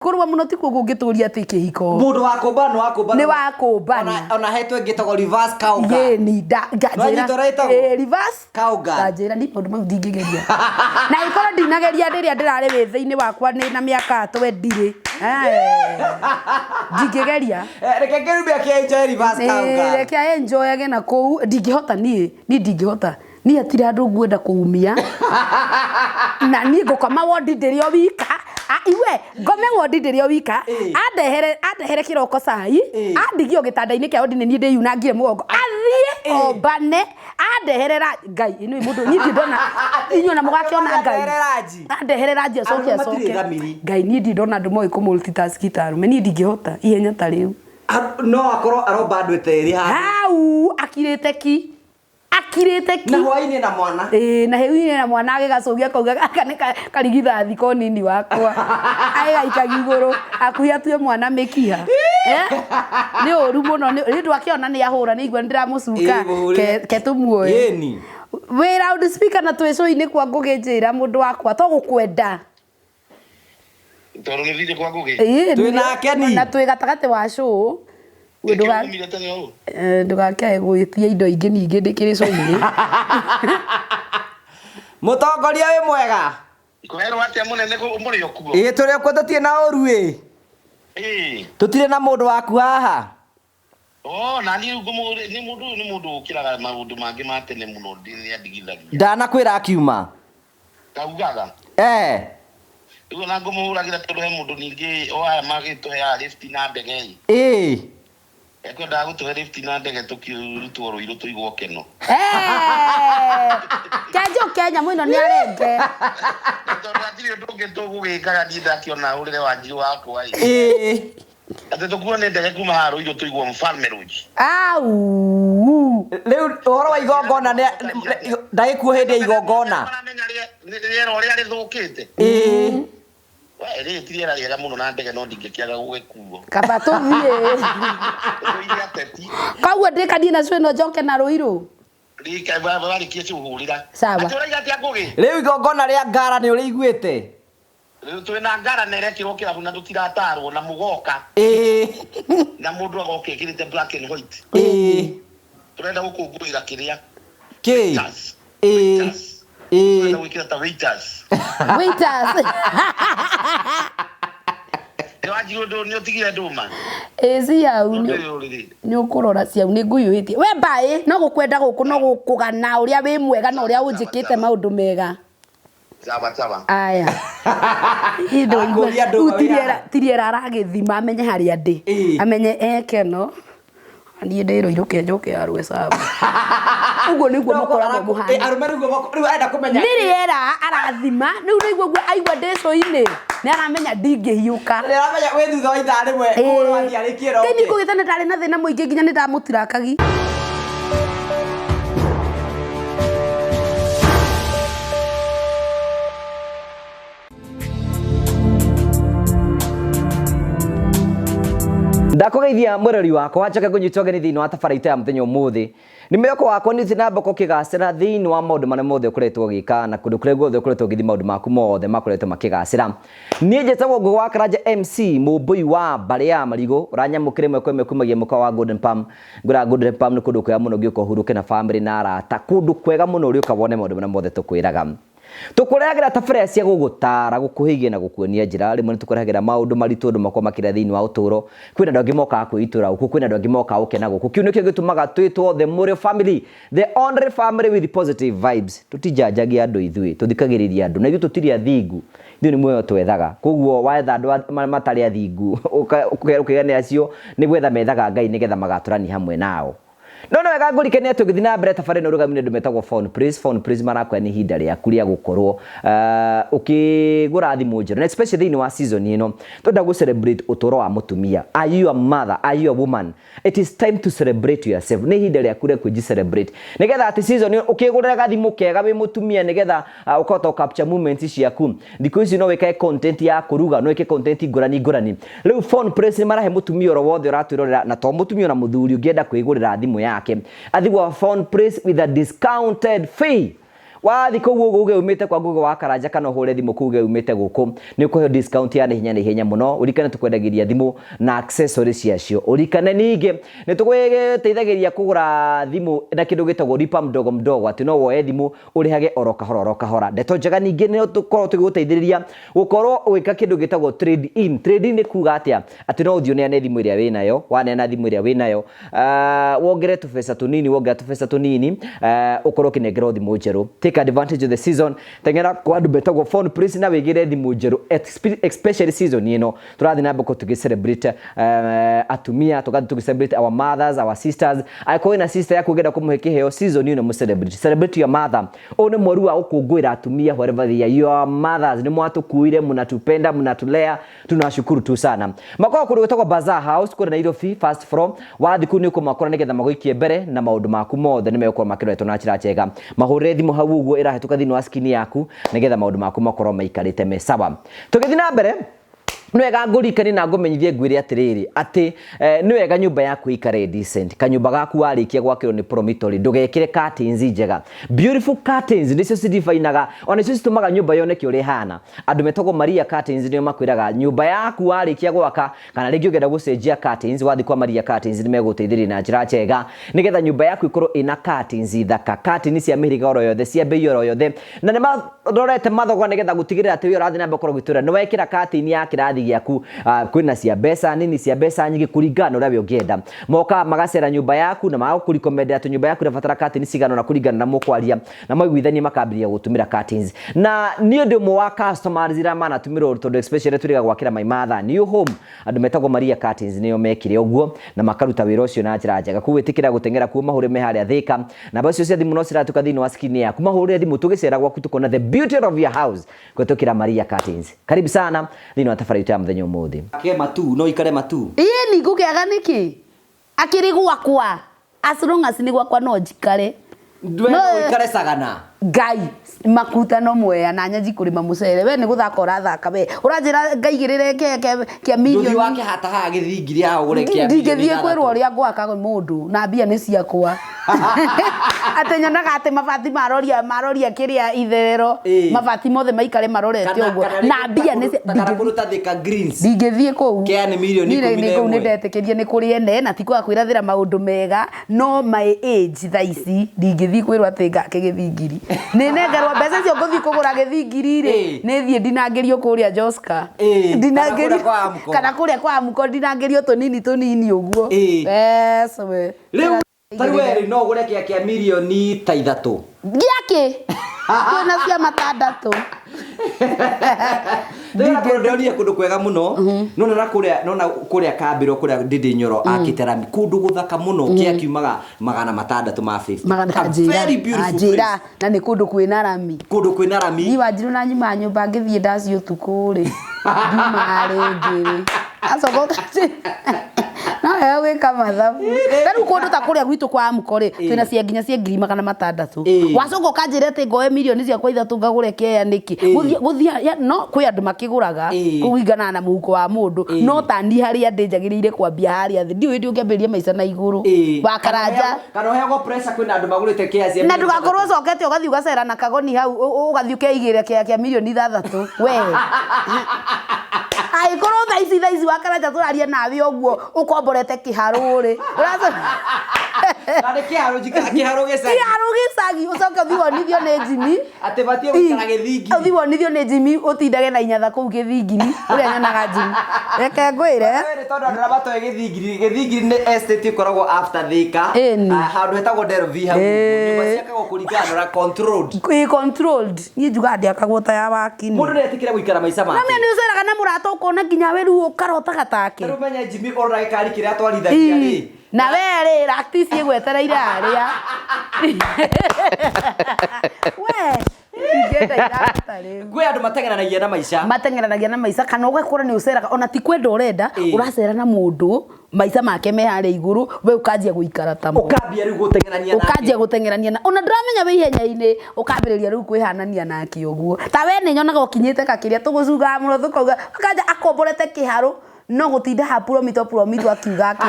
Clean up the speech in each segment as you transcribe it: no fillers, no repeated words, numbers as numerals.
Kũrũa mũno tikuo kũngĩtũria atĩ kĩhiko. Mũndũ wa kũmbana nĩ wa kũmbana. Nĩ wa kũmbana. Ona hetwo ĩngĩ ĩtagwo reverse cowgirl. Yĩni nganjĩra. Nĩwanyita ũrĩa ĩtagwo? Ĩĩ, reverse Cowgirl. Nganjĩra ni maũndũ mau ndingĩgeria. Na ĩkorwo ndinageria rĩrĩa ndĩrarĩ wĩthĩ-inĩ wakwa nĩ na mĩaka twendirĩ. Ndingĩgeria. Eh, reke kĩrumia kĩa enjoy reverse cowgirl. Reke enjoyage na kũu ndingĩhota niĩ niĩ ndingĩhota niĩ hatirĩ handũ nguenda kũumia na niĩ ngũkoma wondi ndĩrĩ o wika iwe ngome wondi ndĩrĩ o wika andehere andehere kĩroko cai andigie o gĩtanda-inĩ kĩa wondi nĩ niĩ ndĩyunangire mũgongo athiĩ ombane andehere ra ngai ĩno mũndũ niĩ ndirĩ ndona inyuĩ ona mũgakĩona ngai andehere ranji acoke acoke ngai niĩ ndirĩ ndona andũ moĩ kũ multitask ta arũme niĩ ndingĩhota ihenya ta rĩu no akorwo aromba andũ ĩterĩ hau akirĩte ki akirĩte ki na hwainĩ na mwana ĩĩ na hwainĩ na mwana agĩgacũgia akauga gaka nĩ karigithathi konini wakwa agĩgaikagia igũrũ hakuhĩ atue mwana mĩkiha eh? nĩ ũru mũno nĩ ũndũ akĩona nĩ ahũra nĩ igua nĩ ndĩramũcuka ke tũmuoe wĩ loud speaker na twĩ cũinĩ kwa Ngũgĩ njĩra mũndũ wakwa to gũkwenda Tondũ nĩ thirĩ kwa Ngũgĩ. Ĩĩ, Twĩ nake ni. na twĩ gatagatĩ wa cũũ Ndũgaumire tene ũũ. Ndũgakĩae gwĩtia indo ingĩ ningĩ ndĩkĩrĩ cũinĩ. Mũtongoria wĩ mwega? Kwerwo atĩa mũnene mũrĩ o kuo? Ĩĩ tũrĩ o kuo tũtirĩ na ũru ĩ. Ĩĩ. Tũtirĩ na mũndũ waku haha. Oh, na niĩ rĩu ngũmũrĩ nĩ mũndũ ũyũ nĩ mũndũ ũkĩraga maũndũ mangĩ ma tene mũno nĩ andigithagia. Ndanakwĩra akiuma. Kaugaga. Eh. Rĩu ona ngũmũhũragĩra tondũ he mũndũ ningĩ o aya magĩtũheaga lift na ndege ĩ. Ĩĩ. Ekwendaga gũtũhe lift na ndege tũkĩrutwo Rũirũ tũigwo keno. Eh. Kenjũke nyamũ ĩno nĩ arenge. Na tondũ hatirĩ ũndũ ũngĩ tũgũgĩkaga niĩ ndakĩona hũrĩre Wanjirũ wakwa ĩ. Ĩĩ. Atĩ tũkuo nĩ ndege kuma haha Rũirũ tũigwo Mfalme Lodge. Au. Rĩu ũhoro wa igongona nĩ ndagĩkuo hĩndĩ ya igongona. Maramenya rĩera ũrĩa rĩthũkĩte. Ĩĩ. We rĩrĩ ti rĩera rĩega mũno na ndege no ndingĩkĩaga gũgĩkuo. Kaba tũthiĩ. Tũire ateti. Koguo ndĩkanie na cũ ĩno njoke na Rũirũ. Rika warĩkia cũhũrĩra. Sawa. Atĩ ũraiga atĩa Ngũgĩ? Rĩu igongona rĩa ngara nĩ ũrĩiguĩte? Rĩu twĩ na ngara na ĩrekĩrwo kĩrabu na tũtiratarwo na mũgoka. Ĩĩ. Na mũndũ agoka ekĩrĩte black and white. Ĩĩ. Tũrenda gũkũngũĩra kĩrĩa. Kĩ? Waiters. Ĩĩ. Waiters. Ĩĩ. Tũrenda gwĩkĩra ta waiters. Waiters. Nĩ wanjirwo ndũ nĩ ũtigire ndũma. Ĩĩ ci hau Nĩ nĩ ũrĩrĩ. nĩ ũkũrora ciau nĩ nguyũhĩtie. We mbaĩ no gũkwenda gũkũ no gũkũgana ũrĩa wĩ mwega na ũrĩa ũnjĩkĩte maũndũ mega. Sawa sawa. Aya. Arakũria ndũma wĩ haha. Tiriera aragĩthima amenye harĩa ndĩ. Ĩĩ. Amenye ekeno. Niĩ ndĩ Rũirũ kĩenjwo kĩa Rwecaba. Ũguo nĩguo mũkoragwo mũhana. Ĩ, arũme rĩu rĩu arenda kũmenya. Nĩ rĩera arathima rĩu nĩguo guo aigua ndĩ cũinĩ nĩ aramenya ndingĩhiũka. Nĩ aramenya wĩ thutha wa ithaa rĩmwe mũndũ athiĩ arĩkie Ngai roke. nĩ ngũgĩte nĩ ndarĩ na thĩna mũingĩ nginya nĩ ndamũtirakagi. Ndakũgeithia mwĩrori wakwa njoke ngũnyite ũgeni thĩinĩ wa tabara itũ ya mũthenya ũmũthĩ nĩ mwĩhoko wakwa nĩ na mbere ũkĩgacĩra thĩinĩ wa maũndũ marĩa mothe ũkoretwo ũgĩka na kũndũ kũrĩa guothe ũkoretwo ũgĩthiĩ maũndũ maku mothe makoretwo makĩgacĩra niĩ njĩtagwo Ngũgĩ wa Karanja MC mũmbũi wa mbarĩ ya marigũ ũranyamũkĩra ĩmwe kwa ĩmwe kumagia mũkawa wa Golden Palm ngwĩraga Golden Palm nĩ kũndũ kwega mũno ũngĩũka ũhurũke na famĩlĩ na arata kũndũ kwega mũno ũrĩũka wone maũndũ marĩa mothe tũkwĩraga Tũkũrehagĩra tabarĩra cia gũgũtaara, gũkũhĩgia na gũkuonia njĩra. Rĩmwe nĩ tũkũrehagĩra maũndũ maritũ andũ makoragwo makĩrĩa thĩinĩ wa ũtũũro. Kwĩna andũ angĩ mokaga kwĩitũra gũkũ, kwĩna andũ angĩ mokaga gũkena gũkũ. Kĩu nĩkĩo gĩtũmaga twĩtwo The Mũrĩo Family, the only family with positive vibes. Tũtijanjagia andũ ithuĩ, tũthikagĩrĩria andũ. Na ithuĩ tũtirĩ athingu, ithuĩ nĩ muoyo twethaga. Koguo wetha andũ matarĩ athingu, ũkĩgĩa nĩ acio nĩ gwetha methaga Ngai nĩgetha magatũrania hamwe nao. No nĩ wega ngũrikanie atĩ ũgĩthiĩ na mbere tabarĩra ĩno ũrũgamĩrĩire andũ metagwo Phone Praise. Phone Praise marakwĩra nĩ ihinda rĩaku rĩa gũkorwo ũkĩgũra thimũ njerũ na especially thĩinĩ wa season ĩno tũrenda gũ celebrate ũtũro wa mũtumia. Are you a mother? Are you a woman? It is time to celebrate yourself. Nĩ ihinda rĩaku rĩa kwĩji celebrate nĩgetha atĩ season ĩno ũkĩgũrĩra gathimũ kega wĩ mũtumia nĩgetha ũkahota gũ capture moments ciaku. Thikũ ici no wĩkage content ya kũruga, no wĩke content ngũrani ngũrani. Rĩu Phone Press nĩ marahe mũtumia oro wothe ũratwĩrorera na to mũtumia ona mũthuri ũngĩenda kwĩgũrĩra thimũ yake. Athiĩ gwa Phone Press with a discounted fee. Wathi kũu ũguo uge umĩte kwa Ngugi wa Karanja kana ũhũre thimũ kũu uge umĩte gũkũ, nĩ ũkũheo discount ya naihenya naihenya mũno. Ũririkane tũkwendagĩria thimũ na accessories ciacio. Ũririkane ningĩ nĩ tũgũteithagĩria kũgũra thimũ na kĩndũ gĩtagwo lipa mdogo mdogo, atĩ no woe thimũ ũrĩhage oro kahora oro kahora. Ndeto njega ningĩ nĩ tũkorwo tũgĩgũteithĩrĩria gũkorwo ũgĩka kĩndũ gĩtagwo trade in. Trade in nĩ kuga atĩa? Atĩ no ũthiĩ ũneane thimũ ĩrĩa wĩnayo, waneana thimũ ĩrĩa wĩnayo, wongere tũbeca tũnini, wongera tũbeca tũnini, ũkorwo ũkĩnengerwo thimũ njerũ. Take advantage of the season, teng'era kwa andũ metagwo Phone Prince na wĩgĩre thimũ njerũ, especially season ĩno tũrathiĩ na mbere tũgĩ celebrate atumia, tũgathiĩ tũgĩ celebrate our mothers, our sisters. Angĩkorwo wĩna sister yaku ũngĩenda kũmũhe kĩheo season ĩno, mũ celebrate, celebrate your mother. Ũyũ nĩ mweri wa gũkũngũĩra atumia wherever they are. Your mothers, nĩ mwatũkuire, mnatupenda, mnatulea, tunashukuru tu sana. Makoragwo kũndũ gwĩtagwo Bazaar House kũrĩa Nairobi first floor. Wathiĩ kũu nĩ ũkũmakora nĩgetha magũikie mbere na maũndũ maku mothe nĩ megũkorwo makĩroretwo na njĩra njega. Mahũrĩre thimũ hau ũguo ĩrahĩtũka thĩinĩ wa screen yaku nĩgetha maũndũ maku makorwo maikarĩte me sawa. Tũgĩthiĩ na mbere, nĩ wega ngũririkanie na ngũmenyithie ngwĩre atĩrĩrĩ atĩ nĩ wega nyũmba yaku ĩikare decent. Kanyũmba gaku warĩkia gwakĩrwo nĩ promitory, ndũgekĩre curtains njega. Beautiful curtains nĩcio cidifainaga, ona nĩcio citũmaga nyũmba yoneke ũrĩa ĩhana. Andũ metagwo Maria Curtains nĩo makwĩraga nyũmba yaku warĩkia gwaka, kana rĩngĩ ũngĩenda gũcenjia curtains, wathiĩ kwa Maria Curtains nĩ megũgũteithĩrĩria na njĩra njega nĩgetha nyũmba yaku ĩkorwo ĩna curtains thaka, curtains cia mĩhĩrĩga oro yothe, cia bei oro yothe, na nĩ marorete mathogora nĩgetha gũtigĩrĩra atĩ wĩra ũrathiĩ na mbere gũkorwo ũgĩtwĩra nĩ wekĩra curtain ya kĩrathi gĩaku. Kwĩna cia mbeca nini, cia mbeca nyingĩ, kũringana na ũrĩa we ũngĩenda. Mokaga magacera nyũmba yaku na magakũrecommend atĩ nyũmba yaku ĩrabatara curtain cigana ũna kũringana na mũkwaria na maiguithanie makambĩrĩria gũtũmĩra curtains. Na niĩ ndĩ ũmwe wa customers iria manatũmĩrwo, tondũ especially twĩrĩga gwakĩra my mother new home, andũ metagwo Maria Curtains nĩo mekire ũguo na makaruta wĩra ũcio na njĩra njega. Koguo ĩtĩkĩra gũteng'era kuo, mahũre me harĩa Thĩka. Namba icio cia thimũ no ciratuka thĩinĩ wa screen yaku, mahũrĩre thimũ tũgĩcera gwaku tũkona the beauty of your house kũhetũkĩra Maria Curtains. Karibu sana thĩinĩ wa tabarĩra itũ ya mũthenya ũmũthĩ. Ke matu no ikare matu. Ĩni ngũkĩaga nĩkĩ? Akĩrĩ gwakwa, as long as nĩ gwakwa no njikare. We no ũikare Sagana. Ngai makuta no mwea na nyanji kũrĩma mũcere. We nĩ gũthaka ũrathaka, we ũranjĩra ngaigĩrĩre kĩa Ndũthiĩ mirioni. wake hata haha gĩthingiri haha ũgũre kĩa milioni Ndingĩthiĩ kwĩrwo ithathatũ. ũrĩa ngwaka mũndũ na mbia nĩ ciakwa, atĩ nyonaga atĩ mabati maroria kĩrĩa itherero, mabati mothe maikare marorete ũguo na mbia nĩ Ta kana kũndũ ta Thika Greens. Ndingĩthiĩ kũu. Kĩa nĩ mirioni Niĩ ikũmi nĩ na kũu nĩ ĩmwe. ndetĩkĩria nĩ kũrĩ ene na ti kwaga kwĩrathĩra maũndũ mega, no my age thaa ici ndingĩthiĩ kwĩrwo atĩ ngake gĩthingiri. Nĩ nengerwo mbeca icio ngũthiĩ kũgũra gĩthingiri rĩ, nĩ thiĩ ndinangĩrio kũrĩa Joska. Kana kũrĩa kwa Amko. Kana kũrĩa kwa Amko ndinangĩrio tũnini tũnini ũguo. Yes, we. Rĩu tarĩu we rĩ, no ũgũre kĩa kĩa mirioni ta 3? Gĩakĩ? Kwĩna cia 6. Ndĩrona kũndũ ndĩronire kũndũ kwega mũno, nona na kũrĩa, nona kũrĩa kambĩro kũrĩa Ndindi Nyoro akĩte rami, kũndũ gũthaka mũno, kĩa kiumaga 650. Magana A very beautiful anjĩra place. Na nĩ kũndũ kwĩna rami. Kũndũ kwĩna rami. Niĩ Wanjiru na nyuma nyũmba ngĩthiĩ ndaci ũtukũ rĩ, ndiuma rĩngĩ rĩ, acoka ũkanjĩra no wega gwĩka mathabu. Ta rĩu kũndũ ta kũrĩa gwitũ kwa Amko rĩ, twĩna cia nginya cia 600,000. Wacoka ũkanjĩra atĩ ngoe mirioni ciakwa 3 ngagũre kĩea nĩkĩ? Gũthiĩ ya, no kwĩ andũ makĩgũraga kũringana na mũhuko wa mũndũ, no ta niĩ harĩa ndĩ njagĩrĩire kwambia harĩa thĩ. Ndiũĩ hĩndĩ ũngĩambĩrĩria maica na igũrũ. Wa Karanja. Kana ũheagwo pressure, kwĩna andũ magũrĩte kĩa cia Na mirioni ndũgakorwo 6. ũcokete ũgathiĩ ũgacera na kagoni hau, ũgathiĩ ũkeigĩra kĩa kĩa mirioni 6 we. Angĩkorwo thaa ici wa Karanja tũraria nawe ũguo ũkomborete kĩharũ rĩ, Na nĩ kĩharũ kĩharũ gĩcagi. Kĩharũ gĩcagi, ũcoke ũthiĩ wonithio nĩ Jimmy. Atĩ batiĩ gũikara gĩthingiri. Ũthiĩ wonithio nĩ Jimmy ũtindage na inyatha kũu gĩthingiri ũrĩa nyonaga Jimmy. Reke ngwĩre. Wewe tondũ andũ arĩa matoĩ gĩthingiri, gĩthingiri nĩ estate ĩkoragwo after Thika. Ah, handũ hetagwo Delvi hau. Nyũmba ciakagwo kũringana na ũrĩa controlled. Ĩ controlled. Niĩ njugaga ndĩakagwo ta ya wakini. Mũndũ nĩ etĩkĩre gũikara maica make. Namia nĩ ũceraga na mũrata ũkona nginya we rĩu ũkarotaga take. Rĩu menye Jimmy ũrora gĩkari kĩrĩa atwarithagia rĩ. Na we rĩ, rakti ciĩgwetereire harĩa. We ingĩenda irata rĩu. Kwĩ andũ mateng'eranagia na maica. Mateng'eranagia na maica, kana ũgakora nĩ ũceraga ona ti kwenda ũrenda, ũracera na mũndũ maica make me harĩa igũrũ, we ũkanjia gũikara tamo. Ũkambia rĩu gũteng'erania nake. Ũkanjia gũteng'erania na ona ndũramenya wĩ ihenya-inĩ, ũkambĩrĩria rĩu kwĩhanania nake ũguo. Ta we nĩ nyonaga ũkinyĩte gakĩrĩa tũgũcungaga mũno tũkauga akanja akomborete kĩharũ, no gũtinda ha promito promito akiuga kĩ.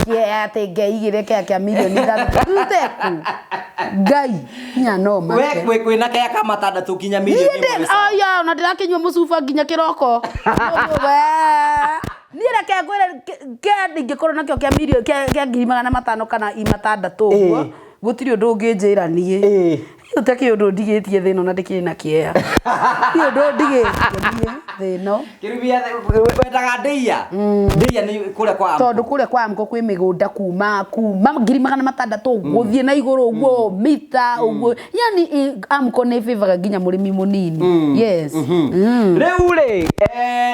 Kĩea atĩ ngeigĩre kĩa kĩa mirioni 3 ndute kũ ngai nya no We make. kwĩna kea ka matandatũ nginya mirioni 1 wĩ sawa. Aya ona ndĩrakĩnyua mũcuba nginya kĩroko. We. Niĩ reke ngwĩre kĩa ndingĩkorwo nakĩo kĩa mirioni kĩa 500,000 kana 600 ũguo. Ĩĩ. Gũtirĩ ũndũ ũngĩnjĩra niĩ. Ĩĩ. Ũtakĩ ũndũ ndigĩtie thĩ ĩno na ndĩkĩrĩ na kĩea. Ti ũndũ ndigĩtie niĩ thĩ ĩno. Kĩrumia wendaga ndĩia ndĩia nĩ kũrĩa kwa Tondũ kũrĩa kwa Amko kwĩ mĩgũnda kuma 600,000 gũthiĩ na igũrũ ũguo mita ũguo, yani Amko nĩ ĩbĩbaga nginya mũrĩmi mũnini. Yes. Rĩu rĩ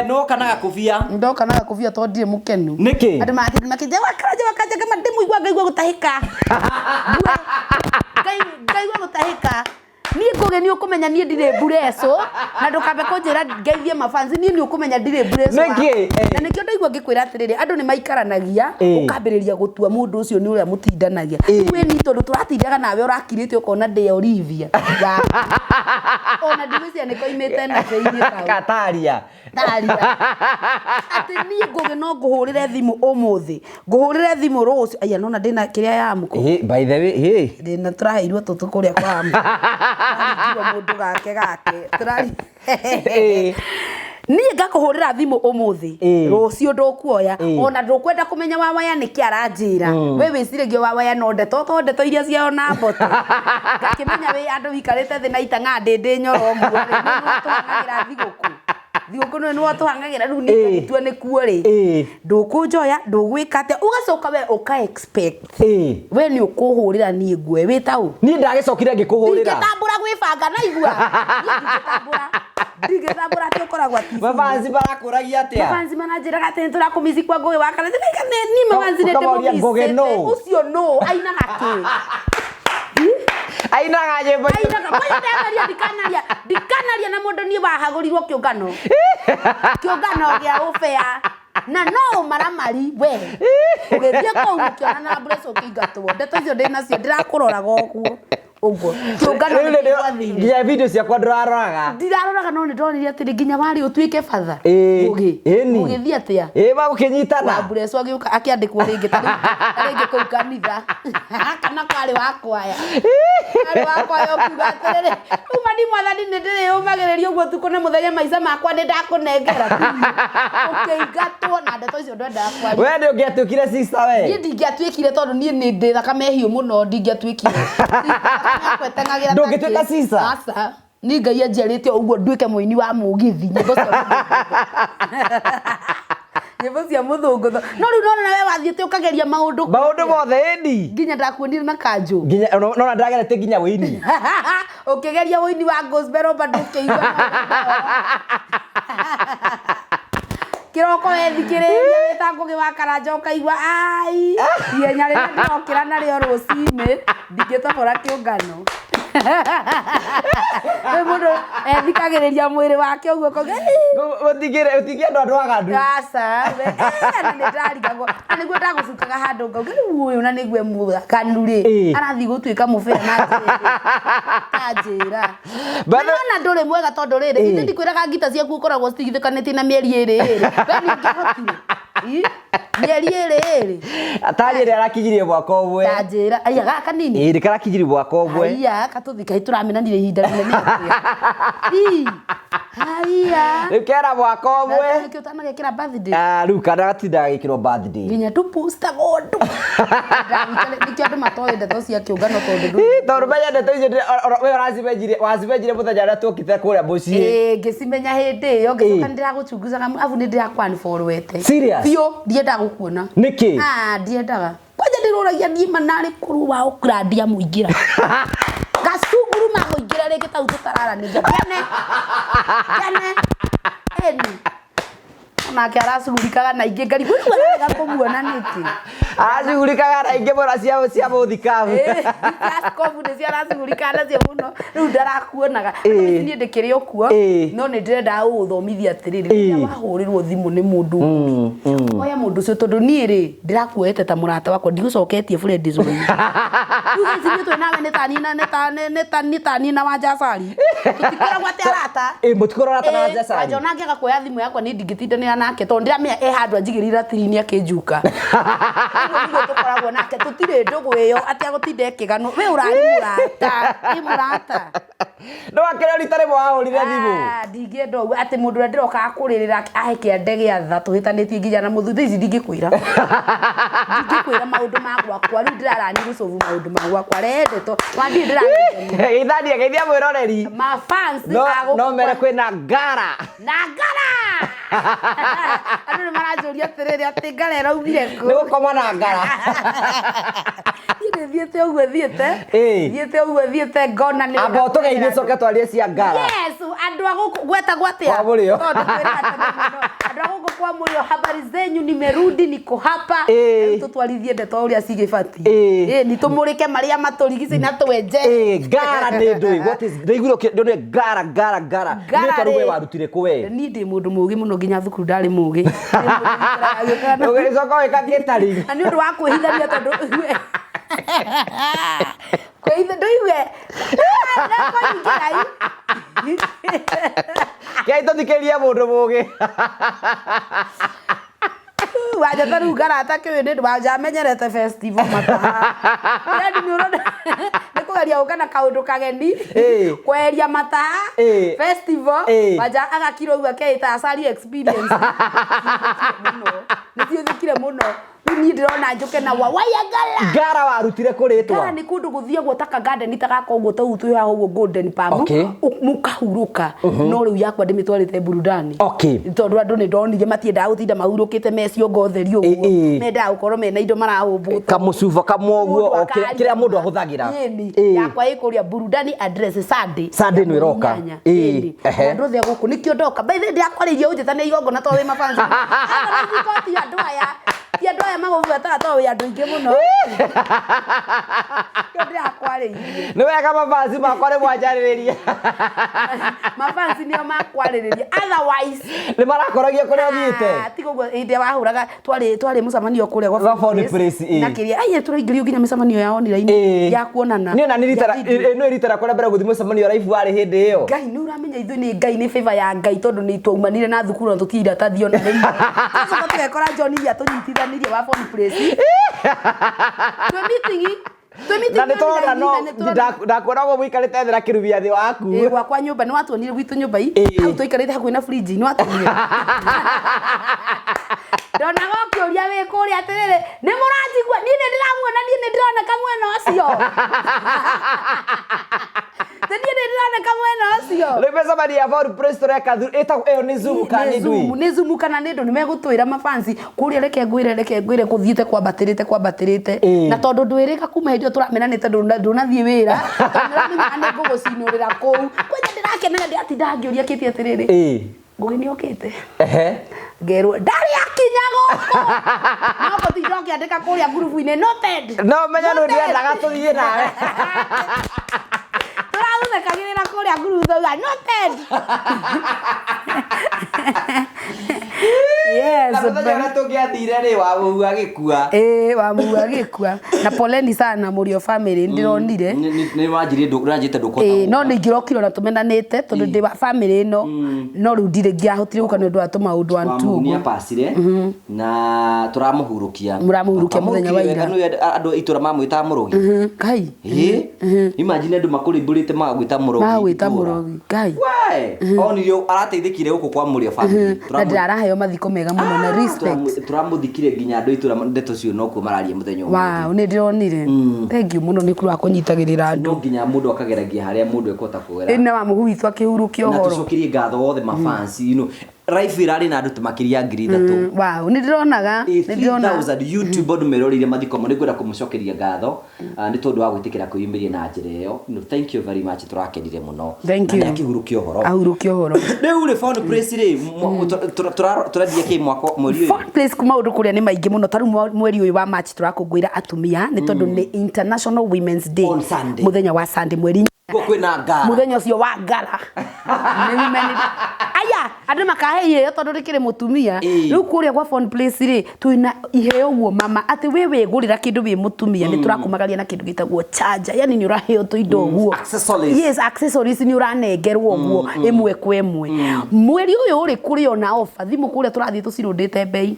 no kana gakũbia. Ndoka na gakũbia tondũ ndirĩ mũkenu. Nĩkĩ? Andũ makĩnja wakara wakanja kama ndĩmũigua ngaigua gũtahĩka. Ngaigua gũtahĩka. Niĩ Ngũgĩ nĩ ũkũmenya niĩ ndirĩ mbureco na ndũkambe kũnjĩra ngeithie mafansi, niĩ nĩ ũkũmenya ndirĩ mbureco. Nĩkĩ? Na nĩkĩo ndaigua ngĩkwĩra atĩrĩrĩ, andũ nĩ maikaranagia ũkambĩrĩria gũtua mũndũ ũcio nĩ ũrĩa mũtindanagia. Rĩu ĩni tondũ tũratindaga nawe ũrakirĩte ũkona ndĩ Olivia waku. Ona ndigwĩciria nĩ koimĩte na thĩinĩ kau. Kataria. Taria. Atĩ niĩ Ngũgĩ no ngũhũrĩre thimũ ũmũthĩ, ngũhũrĩre thimũ rũciũ. Aya nona ndĩna kĩrĩa ya Amko. By the way, hey. Ndĩna tũraheirwo tũtũ kũrĩa kwa Amko. Tũraringirwo mũndũ gake gake. Tũrari niĩ ngakũhũrĩra thimũ ũmũthĩ, rũciũ ndũkuoya, ona ndũkwenda kũmenya wawaya nĩkĩ aranjĩra. We wĩciragia wawaya no ndeto to ndeto iria ciao na mboto. Ngakĩmenya wĩ andũ wikarĩte thĩ na itang'a ndĩndĩ nyoro ũguo rĩ, nĩ watũhang'agĩra thigũkũ. Thigũkũ nĩ watũhang'agĩra rĩu niĩ ngagĩtua nĩkuo rĩ. Ndũkũnjoya, ndũgwĩka atĩa, ũgacoka we ũka expect. We nĩ ũkũhũrĩra niĩ nguoe wĩ ta ũ? Niĩ ndagĩcokire ngĩkũhũrĩra. Ndingĩtambũra gwĩbanga na igua. Niĩ ndingĩtambũra. Ndingĩtambũra atĩ ũkoragwo TV. Mafansi marakũragia atĩa? Mafansi mananjĩraga atĩ nĩtũrakũmici kwa Ngũgĩ wa Karanja. Niĩ mafansi nĩ Ũkamoria Ngũgĩ ndĩmũmicĩte. nũ? Ũcio nũ? Ainaga kĩ? Ainaga nyĩmbo. Ainaga. Kwani ndanaria ndikanaria. Ndikanaria na mũndũ niĩ wahagũrirwo kĩũngano. Kĩũngano gĩa ũbea. Na no ũmaramari we. Ũgĩthiĩ kũu mũkĩonana na Mbureco ũkĩingatwo. Ndeto icio ndĩ nacio ndĩrakũroraga ũguo. Ũguo. Kĩũngano Rĩu nĩ nĩ- kĩgwathire. nginya video ciakwa ndũraroraga. Ndiraroraga no nĩ ndonire atĩrĩ nginya warĩ ũtuĩke batha. Ngũgĩ. Ĩni. Ũgĩthiĩ atĩa? Ĩĩ magũkĩnyitana. Wa Mbureco agĩũka akĩandĩkwo rĩngĩ ta rĩngĩ kũu kanitha. Kana kwarĩ wa kwaya. Kwarĩ wa kwaya ũkiuga atĩrĩrĩ, uma ni mwathani nĩ ndĩrĩũmagĩrĩria ũguo ũtukũ na mũthenya maica makwa nĩ ndakũnengera. Ũkĩingatwo na ndeto icio ndwendaga kwaria. We nĩ ũngĩatuĩkire sister Niĩ we. ndingĩatuĩkire tondũ niĩ nĩ ndĩ thakame hiũ mũno ndingĩatuĩkire. Thakame yakwa ĩteng'agĩra ta Ndũngĩtuĩka kĩ. sister? Aca. Niĩ Ngai anjiarĩte o ũguo nduĩke mũini wa mũgithi nyĩmbo cia mũthũngũtho. Nyĩmbo cia mũthũngũtho. No rĩu nona we wathiĩte ũkageria maũndũ. Maũndũ mothe ĩni. Nginya ndakuonire na kanjũ. Nginya nona ndĩrageretie nginya wĩini. Ũkĩgeria wũini wa gospel bado ũkĩigua kĩroko wethikĩrĩria wĩta Ngũgĩ wa Karanja ũkaigua ai ihenya rĩrĩa ndĩrokĩra narĩo rũcinĩ ndingĩtobora kĩũngano. Rĩu mũndũ ethikagĩrĩria mwĩrĩ wake ũguo ũkauga Gũtingĩ andũ aganu. Aca, we, na nĩ ndarigagwo na nĩguo ndagũcukaga handũ ngauga rĩu ũyũ na nĩguo mũthakanu rĩ arathiĩ gũtuĩka mũbĩa na njĩra. But Na nona ndũrĩ mwega tondũ rĩrĩ ithe ndikwĩraga ngita ciaku ũkoragwo citigithũkanĩtie na mĩeri ĩrĩ ĩrĩ. We nĩ ũngĩahotire? Mĩeri ĩrĩ ĩrĩ. Atari ĩrĩa arakinyirie mwaka ũmwe. Ta njĩra, aya gaka nini. Ĩĩ karakinyirie mwaka ũmwe. Haiya, katũthi kaĩ tũramenanire ihinda rĩnene atĩa. Ii, haiya. Rĩu kera mwaka ũmwe. Nĩkĩo ũtanagekĩra birthday. Ah, rĩu kana gatindaga gĩkĩrwo birthday. Nginya tũpostagwo ũndũ. Nĩkĩo andũ matoĩ ndeto cia kĩũngano tondũ ndũ. Ii, tondũ menya ndeto icio we ũracimenjire wacimenjire mũthenya ũrĩa tuokĩte kũrĩa mũciĩ. Ĩĩ, ngĩcimenya hĩndĩ ĩyo ngĩcoka nĩndĩragũchunguzaga abu nĩndĩrakwanfolwete. Serious? Biũ, ndiendaga gũkuona. Nĩkĩ? Ah, ndiendaga. Kwanja ndĩrũragia niĩ ma narĩ korwo wa ũkrandia mũingĩra. Gacunguru mamũingĩra rĩngĩ tau tũtararanĩria. Ngene. Ngene. Eni. Onake aracugurikaga na ingĩ ngarigwo rĩu ararega kũmuona nĩkĩ. Aracugurikaga na ingĩ mũno cia mũthikabu. Askobu nĩcio aracugurikaga nacio mũno rĩu ndarakuonaga. Niĩ ndĩkĩrĩ o kuo no nĩ ndĩrenda gũgũthomithia atĩrĩrĩ rĩrĩa wahũrĩrwo thimũ nĩ mũndũ oya mũndũ ũcio tondũ niĩ rĩ ndĩrakuoete ta mũrata wakwa ndigũcoketie friend zone. Rĩu thaa ici ithuĩ twĩ nawe nĩ ta niĩ na nĩ ta niĩ na Wanjacari. Tũtikoragwo atĩ arata. Ĩĩ mũtikoragwo arata na Wanjacari. Wanja ona angĩaga kuoya thimũ yakwa niĩ ndingĩtindanĩra Nake tondũ ndĩramenya e handũ anjigĩrĩire ratiri-inĩ akĩnjuka. Ũguo nĩguo tũkoragwo nake, tũtirĩ ndũgũ ĩyo atĩ agũtinda ĩkĩganwo. We ũrarĩ mũrata, ĩ mũrata. Ndwakĩra rita rĩmwe wahũrire thimũ. Ah, ndingĩenda ũguo atĩ mũndũ ũrĩa ndĩrokaga kũrĩrĩra ahe kĩande gĩa tha tũhĩtanĩtie nginya na mũthuri. Thaa ici ndingĩkwĩra. Ndingĩkwĩra maũndũ ma gwakwa, rĩu ndĩrarani gũcobu maũndũ ma gwakwa. Rehe ndeto, wandirĩ ndĩrarani. Geithania, geithia mwĩroreri. Ma fans No, a gũkũ no mere kwa- kwĩna ngara. Na ngara. Andũ nĩ maranjũria atĩrĩrĩ atĩ ngara ĩraumire kũ? Nĩ gũkoma na ngara. Niĩ nĩ thiĩte ũguo thiĩte. Ĩĩ. Thiĩte ũguo thiĩte ngona nĩ Amba ũtũgeithie coke twarie cia ngara. Yes, andũ a gũkũ gwetagwo atĩa? Kwa Mũrĩo. Tondũ twĩraga tene mũno. Andũ a gũkũ kwa Mũrĩo, habari zenyu, nimerudi niko hapa. Ĩĩ. Rĩu tũtwarithie ndeto ũrĩa cigĩbatiĩ. Ĩĩ. Ĩĩ, nĩ tũmũrĩke marĩa matũrigicĩirie na twenje. Ĩĩ, ngara nĩ ndũĩ. What is ndaiguire ndonire ngara ngara ngara. Ngara Nĩ tondũ we rĩ- warutire kũ we? Niĩ ndĩ mũndũ mũũgĩ mũno nginya thukuru ndarĩ mũũgĩ. Ndĩ mũndũ ũikaraga agĩũkaga na- Ũgĩcoka ũgĩka catering. Na nĩ ũndũ wa kwĩhithania tondũ kwĩhitha ndũigue ndakũingĩra. Kei tũthikĩrĩrie mũndũ mũũgĩ. Wanja ta rĩu ngarata kĩũĩ nĩ wanja amenyerete festival mataha. Yani nĩ ũrona nĩ kũgeria gũka na kaũndũ kageni kweheria mataha festival wanja agakira ũguo akeĩta Asali experience mũno nĩ ciũthĩkire mũno. Rĩu niĩ ndĩrona njũke na wawaya ngara. Ngara warutire kũ rĩtwa? Ngara nĩ kũndũ gũthiagwo ta ka garden ta gaka ũguo ta ũguo twĩ haha ũguo Golden Palm. Mũkahurũka. No rĩu yakwa ndĩmĩtwarĩte burudani. Tondũ andũ nĩ ndonire matiendaga gũtinda mahurũkĩte me ciongo theri ũguo. Mendaga gũkorwo mena indo marahũmbũta. Kamũcuba kamwe ũguo o kĩrĩa mũndũ ahũthagĩra. Ĩni. Yakwa ĩ kũrĩa burudani address Sunday. Sunday nĩ ĩroka. Andũ othe a gũkũ nĩkĩo ndoka. By the way ndĩrakwarĩirie ũnjĩtane igongona tondũ wĩ mafans. Ti andũ aya. Ti andũ aya magũbuataga tondũ wĩ andũ aingĩ mũno. Nĩkĩo ndĩrakwarĩirie. Nĩ wega mafans makwa nĩ mwanjarĩrĩria. Mafans nĩo makwarĩrĩria. Otherwise Nĩ marakoragia kũrĩa ũthiĩte. Tiga ũguo hĩndĩ ĩrĩa wahũraga twarĩ twarĩ mũcemanio kũrĩa gwa Phone Place, ĩĩ. Na kĩrĩa ai tũraingĩrio nginya mĩcemanio ya online ya kuonana. Niĩ ona nĩ rita Ya video. nĩ rita rĩakwa rĩa mbere gũthiĩ mũcemanio live warĩ hĩndĩ ĩyo. Ngai nĩ ũramenya ithuĩ nĩ Ngai nĩ favor ya Ngai tondũ nĩ twaumanire na thukuru na tũtirĩ iratathi ona rĩmwe. Tũcoka tũgekora John iria tũnyitithanirie wa Phone Place. Twĩ meeting twĩ meeting Na nĩ tũrona online no na nĩ tũrona ndakuona ũguo mũikarĩte thĩ na kĩrubia thĩ waku. Ĩĩ gwakwa nyũmba nĩ watuonire gwitũ nyũmba i hau tũikarĩte hakuhĩ na fridge nĩ watuonire. Ndonaga ũkĩũria wĩ kũrĩa atĩrĩrĩ nĩ mũranjigua niĩ nĩ ndĩramuona niĩ nĩ ndĩroneka mwena ũcio. Nĩ niĩ nĩ ndĩroneka mwena ũcio. Rĩu mĩcemanio ya Phone Place tũreka ĩtagwo ĩyo nĩ Zoom kana nĩ ndũĩ? Nĩ Zoom kana nĩ ndũ nĩ megũtwĩra mafansi kũrĩa reke ngwĩre reke ngwĩre kũthiĩte kwambatĩrĩte kwambatĩrĩte na tondũ ndwĩrĩga kuma hĩndĩ ĩyo tũramenanĩte ndũnathiĩ wĩra tondũ nĩũramenya nĩ ngũgũcinũrĩra kũu kwanja ndĩrakenaga ndĩratinda ngĩũria kĩti atĩrĩrĩ Ngũgĩ nĩ okĩte ngerwo ndarĩ akinya gũkũ no gũtinda ũkĩandĩka kũrĩa ngurubu-inĩ noted No menya nĩ ndĩendaga tũthiĩ nawe. Tũragũthekagĩrĩra kũrĩa ngurubu tauga noted. Yes. Na mũthenya ũrĩa tũngĩathire rĩ Wamũhu agĩkua. Ĩĩ Wamũhu agĩkua. Na poleni sana Mũrio family ndĩronire. Nĩ wanjirie ndũranjĩte ndũkũhota Ĩĩ no nĩ ingĩrokire ona tũmenanĩte tondũ ndĩ wa family ĩno no rĩu ndirĩ ngĩahotire gũka nĩ ũndũ wa tũmaũndũ one two Wamũhu nĩ ũguo. apacire na tũramũhurũkia. Mũramũhurũkia mũthenya wa ira. Nĩ andũ a itũra mamwĩtaga mũrogi. Ngai. Ĩĩ. Imagine andũ makũrĩmbũrĩte magagwĩta mũrogi. Magagwĩta itũra. mũrogi. Ngai. We, onire arateithĩkire gũkũ kwa Mũrĩo family. Na ndĩraraheo mathiko mega mũno na respect. Tũramũthikire nginya andũ a itũra ndeto cio nokuo mararia mũthenya ũmũthĩ. Wow, nĩ ndĩronire. Thank you mũno nĩ kũrĩ wa kũnyitagĩrĩra andũ. No nginya mũndũ akageragia harĩa mũndũ ekũhota kũgera. Ĩĩ na Wamũhu witũ akĩhurũkia Na ũhoro. tũcokerie ngatho othe mafans, you know. Live ĩrarĩ na andũ ta makĩria ya 3,000. Wow, nĩ ndĩronaga, nĩ ndĩrona. 3,000 YouTube andũ meroreire mathiko mo nĩ ngwenda kũmũcokeria ngatho nĩ tondũ wa gwĩtĩkĩra kwĩyumĩria na njĩra ĩyo. No, thank you very much tũrakenire mũno. Thank Na you. nĩ akĩhurũkia ũhoro. Ahurũkia ũhoro. Rĩu rĩ Phone Place rĩ tũrendia kĩ mwaka mweri ũyũ? Phone Place maũndũ kũrĩa nĩ maingĩ mũno ta rĩu mweri ũyũ wa March tũrakũngũĩra atumia nĩ tondũ nĩ International Women's Day. On Sunday. Mũthenya wa Sunday mweri Kuo kwĩna ngara. Muthenya ũcio wa ngara nĩ women day. Aya andũ makahe iheo tondũ rĩkĩrĩ mũtumia. Rĩu kũrĩa gwa Phone Place rĩ, twĩna iheo ũguo mama, atĩ we wĩgũrĩra kĩndũ wĩ mũtumia, nĩ tũrakumagaria na kĩndũ gĩtagwo charger, yani nĩ ũraheo tũindo ũguo. Accessories. Yes, accessories nĩ ũranengerwo ũguo ĩmwe kwa ĩmwe. Mweri ũyũ rĩ, kũrĩ ona offer thimũ kũrĩa tũrathiĩ tũcirũndĩte mbei.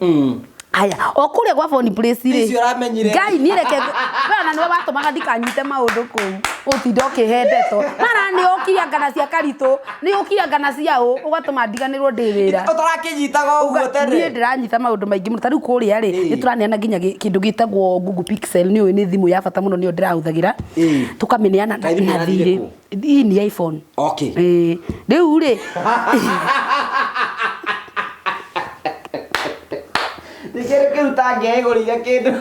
Aya, o kũrĩa gwa Phone Place rĩ, Icio ũramenyire. Ngai niĩ reke we ona nĩwe watũmaga ndikanyite maũndũ kũu, ũtinda ũkĩhe ndeto mara nĩ ũkire ngana cia karitũ, nĩ ũkire ngana cia ũ, ũgatũma ndiganĩrwo ndĩ wĩra. Ũtarakĩnyitaga ũguo tene. Niĩ ndĩranyita maũndũ maingĩ mũno. Ta rĩu kũrĩa rĩ, nĩ tũraneana nginya kĩndũ gĩtagwo Google Pixel, nĩ ũĩ nĩ thimũ ya bata mũno, nĩyo ndĩrahũthagĩra. Tũkamĩneana Kaĩ thimũ na ĩrathiire thirĩ. kũ? Hii ni iPhone. Okay. Rĩu rĩ, Nĩkĩrĩ kĩruta ngĩgũrĩire kĩndũ.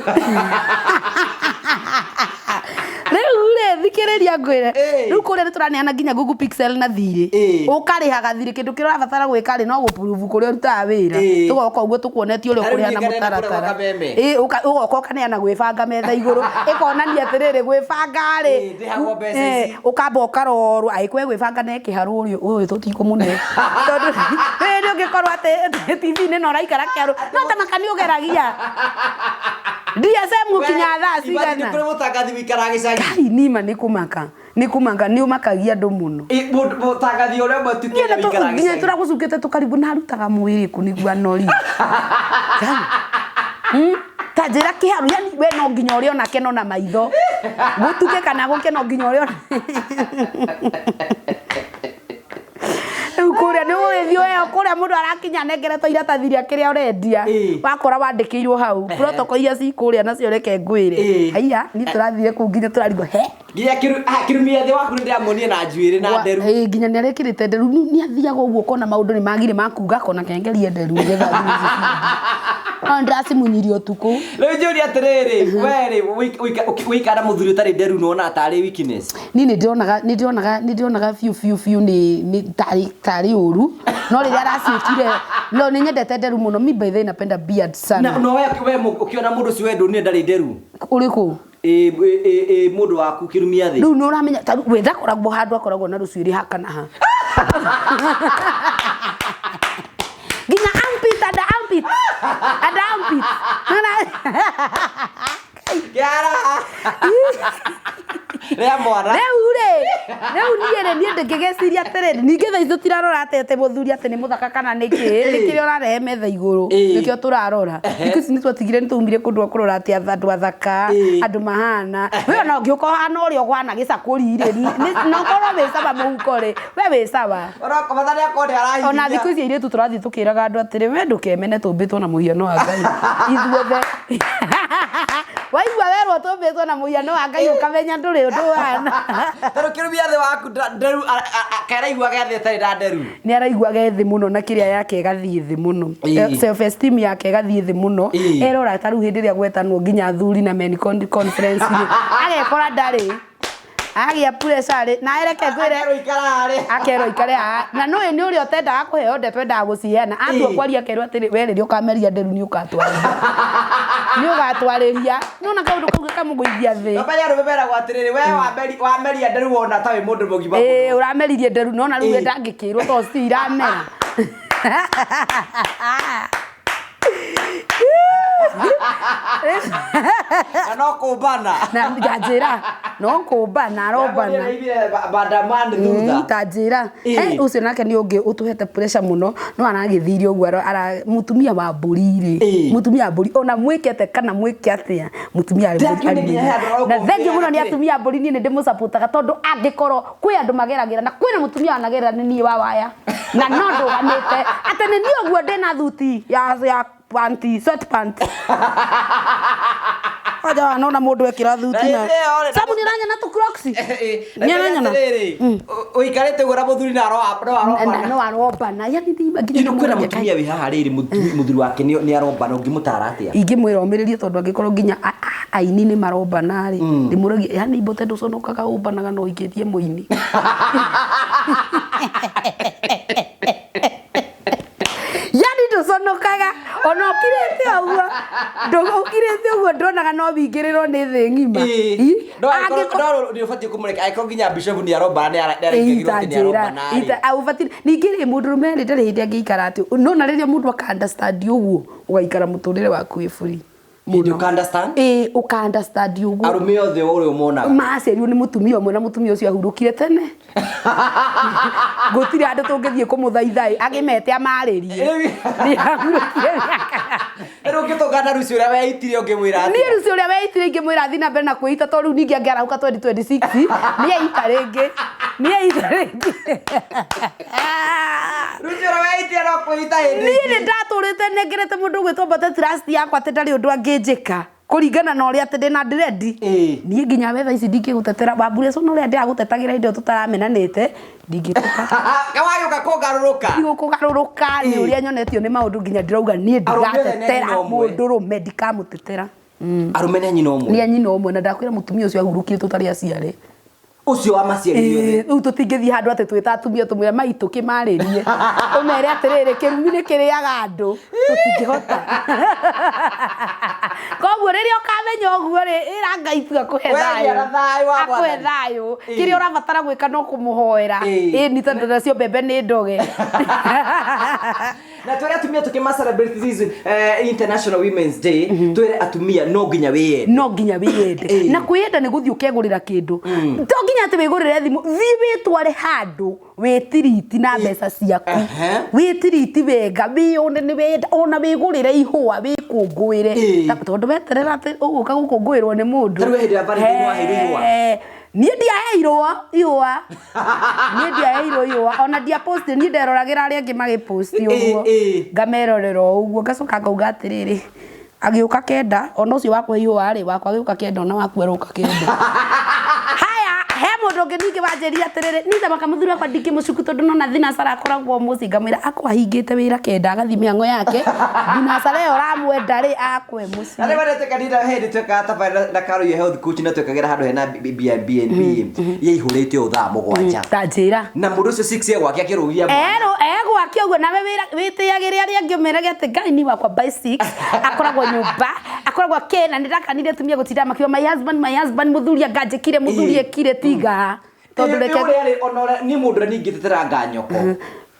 Rĩu rĩ, thikĩrĩria ngwĩre. Rĩu kũrĩa nĩ tũraneana nginya Google Pixel na thirĩ. Ũkarĩhaga thirĩ, kĩndũ kĩrĩa ũrabatara gwĩka rĩ, no gũpurubu kũrĩa ũrutaga wĩra. Tũgoka ũguo tũkuonetie ũrĩa Ta rĩu ũkũrĩha na niĩ nganeana kũrĩa gwa mũtaratara. Kameme. Ũgoka ũkaneana gwĩbanga metha igũrũ, ĩkonania atĩrĩrĩ, gwĩbanga rĩ, Ndĩhagwo mbeca ici. Ũkamba ũkarorwo, angĩkorwo egwĩbanga na ekĩharwo rĩ, ũyũ tũtikũmũne. Tondũ rĩrĩ ũngĩkorwo atĩ TV-inĩ na ũraikara kĩharũ, no ta maka nĩ ũgeragia. DSM gũkinya thaa Imagine cigana? kũrĩ mũtangathi wĩikaraga gĩcagi. Kai, nima nĩ kũmaka, nĩ kũmaka, nĩ ũmakagia andũ mũno. Mũtangathi ũrĩa ũmwe tu Kenya wĩikaraga Nginya gĩcagi. tũragũcukĩte tũkarigwo na arutaga mwĩrĩ kũ nĩguo anori. Kai. Ta njĩra kĩharu, yani we no nginya ũrĩona keno na maitho. Gũtuke kana gũke no nginya ũrĩona. Rĩu kũrĩa nĩ ũgĩthiĩ ũheo, kũrĩa mũndũ arakinya anengeretwo iratathi rĩa kĩrĩa ũrendia. Wakora wandĩkĩirwo hau. Protocol iria ci kũrĩa nacio reke ngwĩre. Haiya, niĩ tũrathire kũu nginya tũrarigwo he. Nginya kĩrumia thĩ waku nĩ ndĩramuonire na njuĩrĩ na nderu. Nginya nĩ arekĩrĩte nderu. Nĩ athiaga ũguo ũkona maũndũ nĩ magire ma kuga, akona kengerie nderu nĩgetha thimũ ici cithiĩ. No ndĩracimunyirie ũtukũ. Rĩu njũrie atĩrĩrĩ, we rĩ, wĩikara mũthuri ũtarĩ nderu nĩwona tarĩ weakness? Niĩ nĩ ndĩronaga, nĩ ndĩronaga biũ, biũ, biũ nĩ tarĩ ũru. No rĩrĩa araciĩkire, no nĩ nyendete nderu mũno. Mi by the way napenda beard sana. Na, no we ũkĩona mũndũ ũcio wendwo nĩ ndarĩ nderu? Ũrĩkũ? Mũndũ waku kĩrumia thĩ. Rĩu nĩ ũramenya, ta rĩu we ndakoragwo handũ akoragwo na rũcuĩrĩ haka na ha. Nginya armpit, under armpit. Under armpit. Kĩara. Rĩa mwana. Rĩu rĩ, rĩu niĩ rĩ, niĩ ndĩngĩgĩciria atĩrĩrĩ, ningĩ thaa ici tũtirarora atĩ atĩ mũthuri atĩ nĩ mũthaka kana nĩ kĩ, nĩ kĩrĩa ũrarehe metha igũrũ, nĩkĩo tũrarora. Thikũ ici nĩ twatigire, nĩ twaumire kũndũ gwa kũrora atĩ andũ athaka, andũ mahana. We ona ũngĩũka ũhana ũrĩa ũhana gĩcakũri rĩ, na ũkorwo wĩ sawa mũhuko rĩ, we wĩ sawa. Ũroka matha nĩ akorwo nĩ arahihinya. Ona thikũ ici airĩtu tũrathiĩ tũkĩraga andũ atĩrĩ, we ndũkemene tũmbĩtwo na mũhiano wa Ngai. Ithuothe. Waigua werwo tũmbĩtwo na mũhiano wa Ngai ũkamenya ndũrĩ ũndũ ũhana. Tondũ kĩrumia thĩ waku nderu, karaigua gethĩ ĩtarĩ na nderu. Nĩ araigua gethĩ mũno na kĩrĩa yake ĩgathiĩ thĩ mũno. Self esteem yake ĩgathiĩ thĩ mũno. Erora ta rĩu hĩndĩ ĩrĩa gwetanwo nginya athuri na men conference rĩ, agekora ndarĩ. Agĩa pressure rĩ, na ereke ngwĩre. Akerwo ikara harĩa. Akerwo ikare haha. Na nũĩ nĩ ũrĩa ũtendaga kũheo ndeto endaga gũciheana. Atua kwaria akerwo atĩrĩ, we rĩrĩa ũkameria nderu nĩ ũkatwarĩria. Nĩ ũgatwarĩria. Nĩwona kaũndũ kau gakamũgũithia thĩ. Baba ya arũme meragwo atĩrĩrĩ, we wameria nderu wona ta wĩ mũndũ mũgima mũno. Ũrameririe nderu, nĩwona rĩu we ndangĩkĩrwo tondũ citiramera. Na no kũmbana. Na nganjĩra, no kũmbana, arombana. Nĩaiguire Bandaman thutha. Ta njĩra. Ũcio nake nĩ ũngĩ ũtũhete pressure mũno, no aragĩthiire ũguo, mũtumia wa mbũri rĩ. Mũtumia wa mbũri, ona mwĩke atĩa kana mwĩke atĩa, mũtumia arĩ Thank you, mbũri nĩ nginya arĩ he andũ Na arokũmbĩra thengiũ mũno nĩ atĩrĩ. atumia a mbũri, niĩ nĩ ndĩmũcapotaga tondũ angĩkorwo kwĩ andũ mageragĩra na kwĩna mũtumia wanagerera nĩ niĩ wa waya. Na no ndũgamĩte atĩ nĩ niĩ ũguo ndĩna thuti ya panty, sweat pant. Aja wa nona mũndũ ekĩra thuti na Na hĩndĩ ĩyo rĩ, Samu nĩ ũranyona tũ Crocs? Na Nĩ aranyona? atĩrĩrĩ, ũikarĩte ũguo na mũthuri na Na arombana. no arombana. Yani nĩ nginya Ino kwĩna nĩ mũtumia wĩ haha rĩrĩ, mũthuri wake nĩ arombana, ũngĩmũtara atĩa? Ingĩmwĩra omĩrĩrie tondũ angĩkorwo nginya aini nĩ marombana rĩ, ndĩmũragie, yani mbote ndũconokaga ũmbanaga no ũikĩtie mũini. Yani Ndũconokaga ona ũkirĩte ũguo, ũkirĩte ũguo ndonaga no wingĩrĩrwo nĩ thĩ ng'ima. Ĩĩ. No angĩkorwo nĩ ũbatiĩ kũmũreka angĩkorwo nginya bishop nĩ arombana nĩ araingagĩrwo atĩ nĩ arombana rĩ. Ũbatiĩ ningĩ rĩ mũndũrũme rĩ ndarĩ hĩndĩ angĩikara atĩ no na rĩrĩa mũndũ aka understand ũguo ũgaikara mũtũrĩre waku wĩ free. Hĩndĩ ũka understand? Ĩĩ ũka understand ũguo. Arũme othe ũrĩa ũmonaga. Maciarirwo nĩ mũtumia ũmwe na mũtumia ũcio ahurũkire tene. Gũtirĩ handũ tũngĩthiĩ kũmũthaitha ĩ agĩmete amarĩrie. Nĩ ahurũkire mĩaka. Rĩu ũngĩtũngana Lucy ũrĩa weitire ũngĩmwĩra atĩa? Niĩ Lucy ũrĩa weitire ingĩmwĩra athiĩ na mbere na kwĩita tondũ rĩu ningĩ angĩarahũka 2026 nĩ eita rĩngĩ. Nĩ eita rĩngĩ. Lucy ũrĩa weitire no kwĩita hĩndĩ Niĩ nĩ ndatũrĩte nengerete mũndũ ũgwĩtwo Mbate trust yakwa atĩ ndarĩ ũndũ angĩnjĩka kũringana na ũrĩa atĩ ndĩna dread. Niĩ nginya we thaa ici ndingĩgũtetera Wambura ũcio na ũrĩa ndĩragũtetagĩra hĩndĩ ĩyo tũtaramenanĩte ndingĩteta. Wagĩũka kũngarũrũka. Ndigũkũgarũrũka nĩ ũrĩa nyonetio nĩ maũndũ nginya ndĩrauga niĩ Arũme othe nĩ ndigatetera nyina ũmwe. mũndũrũme ndikamũtetera. Arũme nĩ nyina ũmwe. Nĩ a nyina ũmwe na ndakwĩra mũtumia ũcio ahurũkire tũtarĩ aciare. Ũcio wa maciarire othe. Rĩu tũtingĩthiĩ handũ atĩ twĩta atumia tũmwĩre maitũ kĩmarĩrie ũmere atĩrĩrĩ kĩrumi nĩ kĩrĩaga andũ tũtingĩhota. Koguo rĩrĩa ũkamenya ũguo rĩ ĩra Ngai tu akũhe We gĩa na thayũ wa thayũ akũhe Mwathani. thayũ kĩrĩa ũrabatara gwĩka no kũmũhoera. Ĩĩ ni tondũ nacio mbembe nĩ ndoge. Na twĩre atumia tũkĩma celebrate this International Women's Day twĩre atumia no nginya wĩyende. No nginya wĩyende. Na kwĩyenda nĩ gũthiĩ ũkegũrĩra kĩndũ. To nginya atĩ wĩgũrĩre thimũ, thiĩ wĩtware handũ wĩtiriti na mbeca ciaku. Wĩtiriti wega, wĩyone nĩ wenda ona wĩgũrĩre ihũa wĩkũngũĩre. Tondũ weterera atĩ ũgũka gũkũngũĩrwo nĩ mũndũ. Ta rĩu hĩndĩ ya Valentine waheirwo ihũa? Niĩ ndiaheirwo ihũa. Niĩ ndiaheirwo ihũa ona ndiaposti niĩ nderoragĩra arĩa angĩ magĩposti ũguo. Ngamerorera o ũguo ngacoka ngauga atĩrĩrĩ agĩũka kenda ona ũcio wakwa ihũa rĩ wakwa agĩũka kenda ona waku aroka kenda. Haya he mũndũ ũngĩ ningĩ wanjĩrire atĩrĩrĩ niĩ thamaka mũthuri wakwa ndingĩmũcuku tondũ nona thinacara akoragwo mũciĩ ngamwĩra akwa ahingĩte wĩra kenda agathiĩ mĩhang'o yake thinacara ĩyo ũramwenda rĩ akwe mũciĩ. Na rĩu wendete kanitha hĩndĩ twekaga tabarĩra na Carol ya health coach na twekagĩra handũ hena B&B yaihũrĩte ũũ thaa mũgwanja. Ta njĩra. Na mũndũ ũcio 6 egwake akĩrũgia mwana. Erũ egwake ũguo nawe wĩra wĩtĩagĩre arĩa angĩ ũmerage atĩ Ngai ni wakwa by 6 akoragwo nyũmba akoragwo akĩna nĩ ndakanire atumia gũtinda makiuga my husband my husband mũthuri anganjĩkire mũthuri ekire tiga tondũ reke Ũrĩa rĩ ona ũrĩa niĩ mũndũ ũrĩa ningĩtetera nganyoko.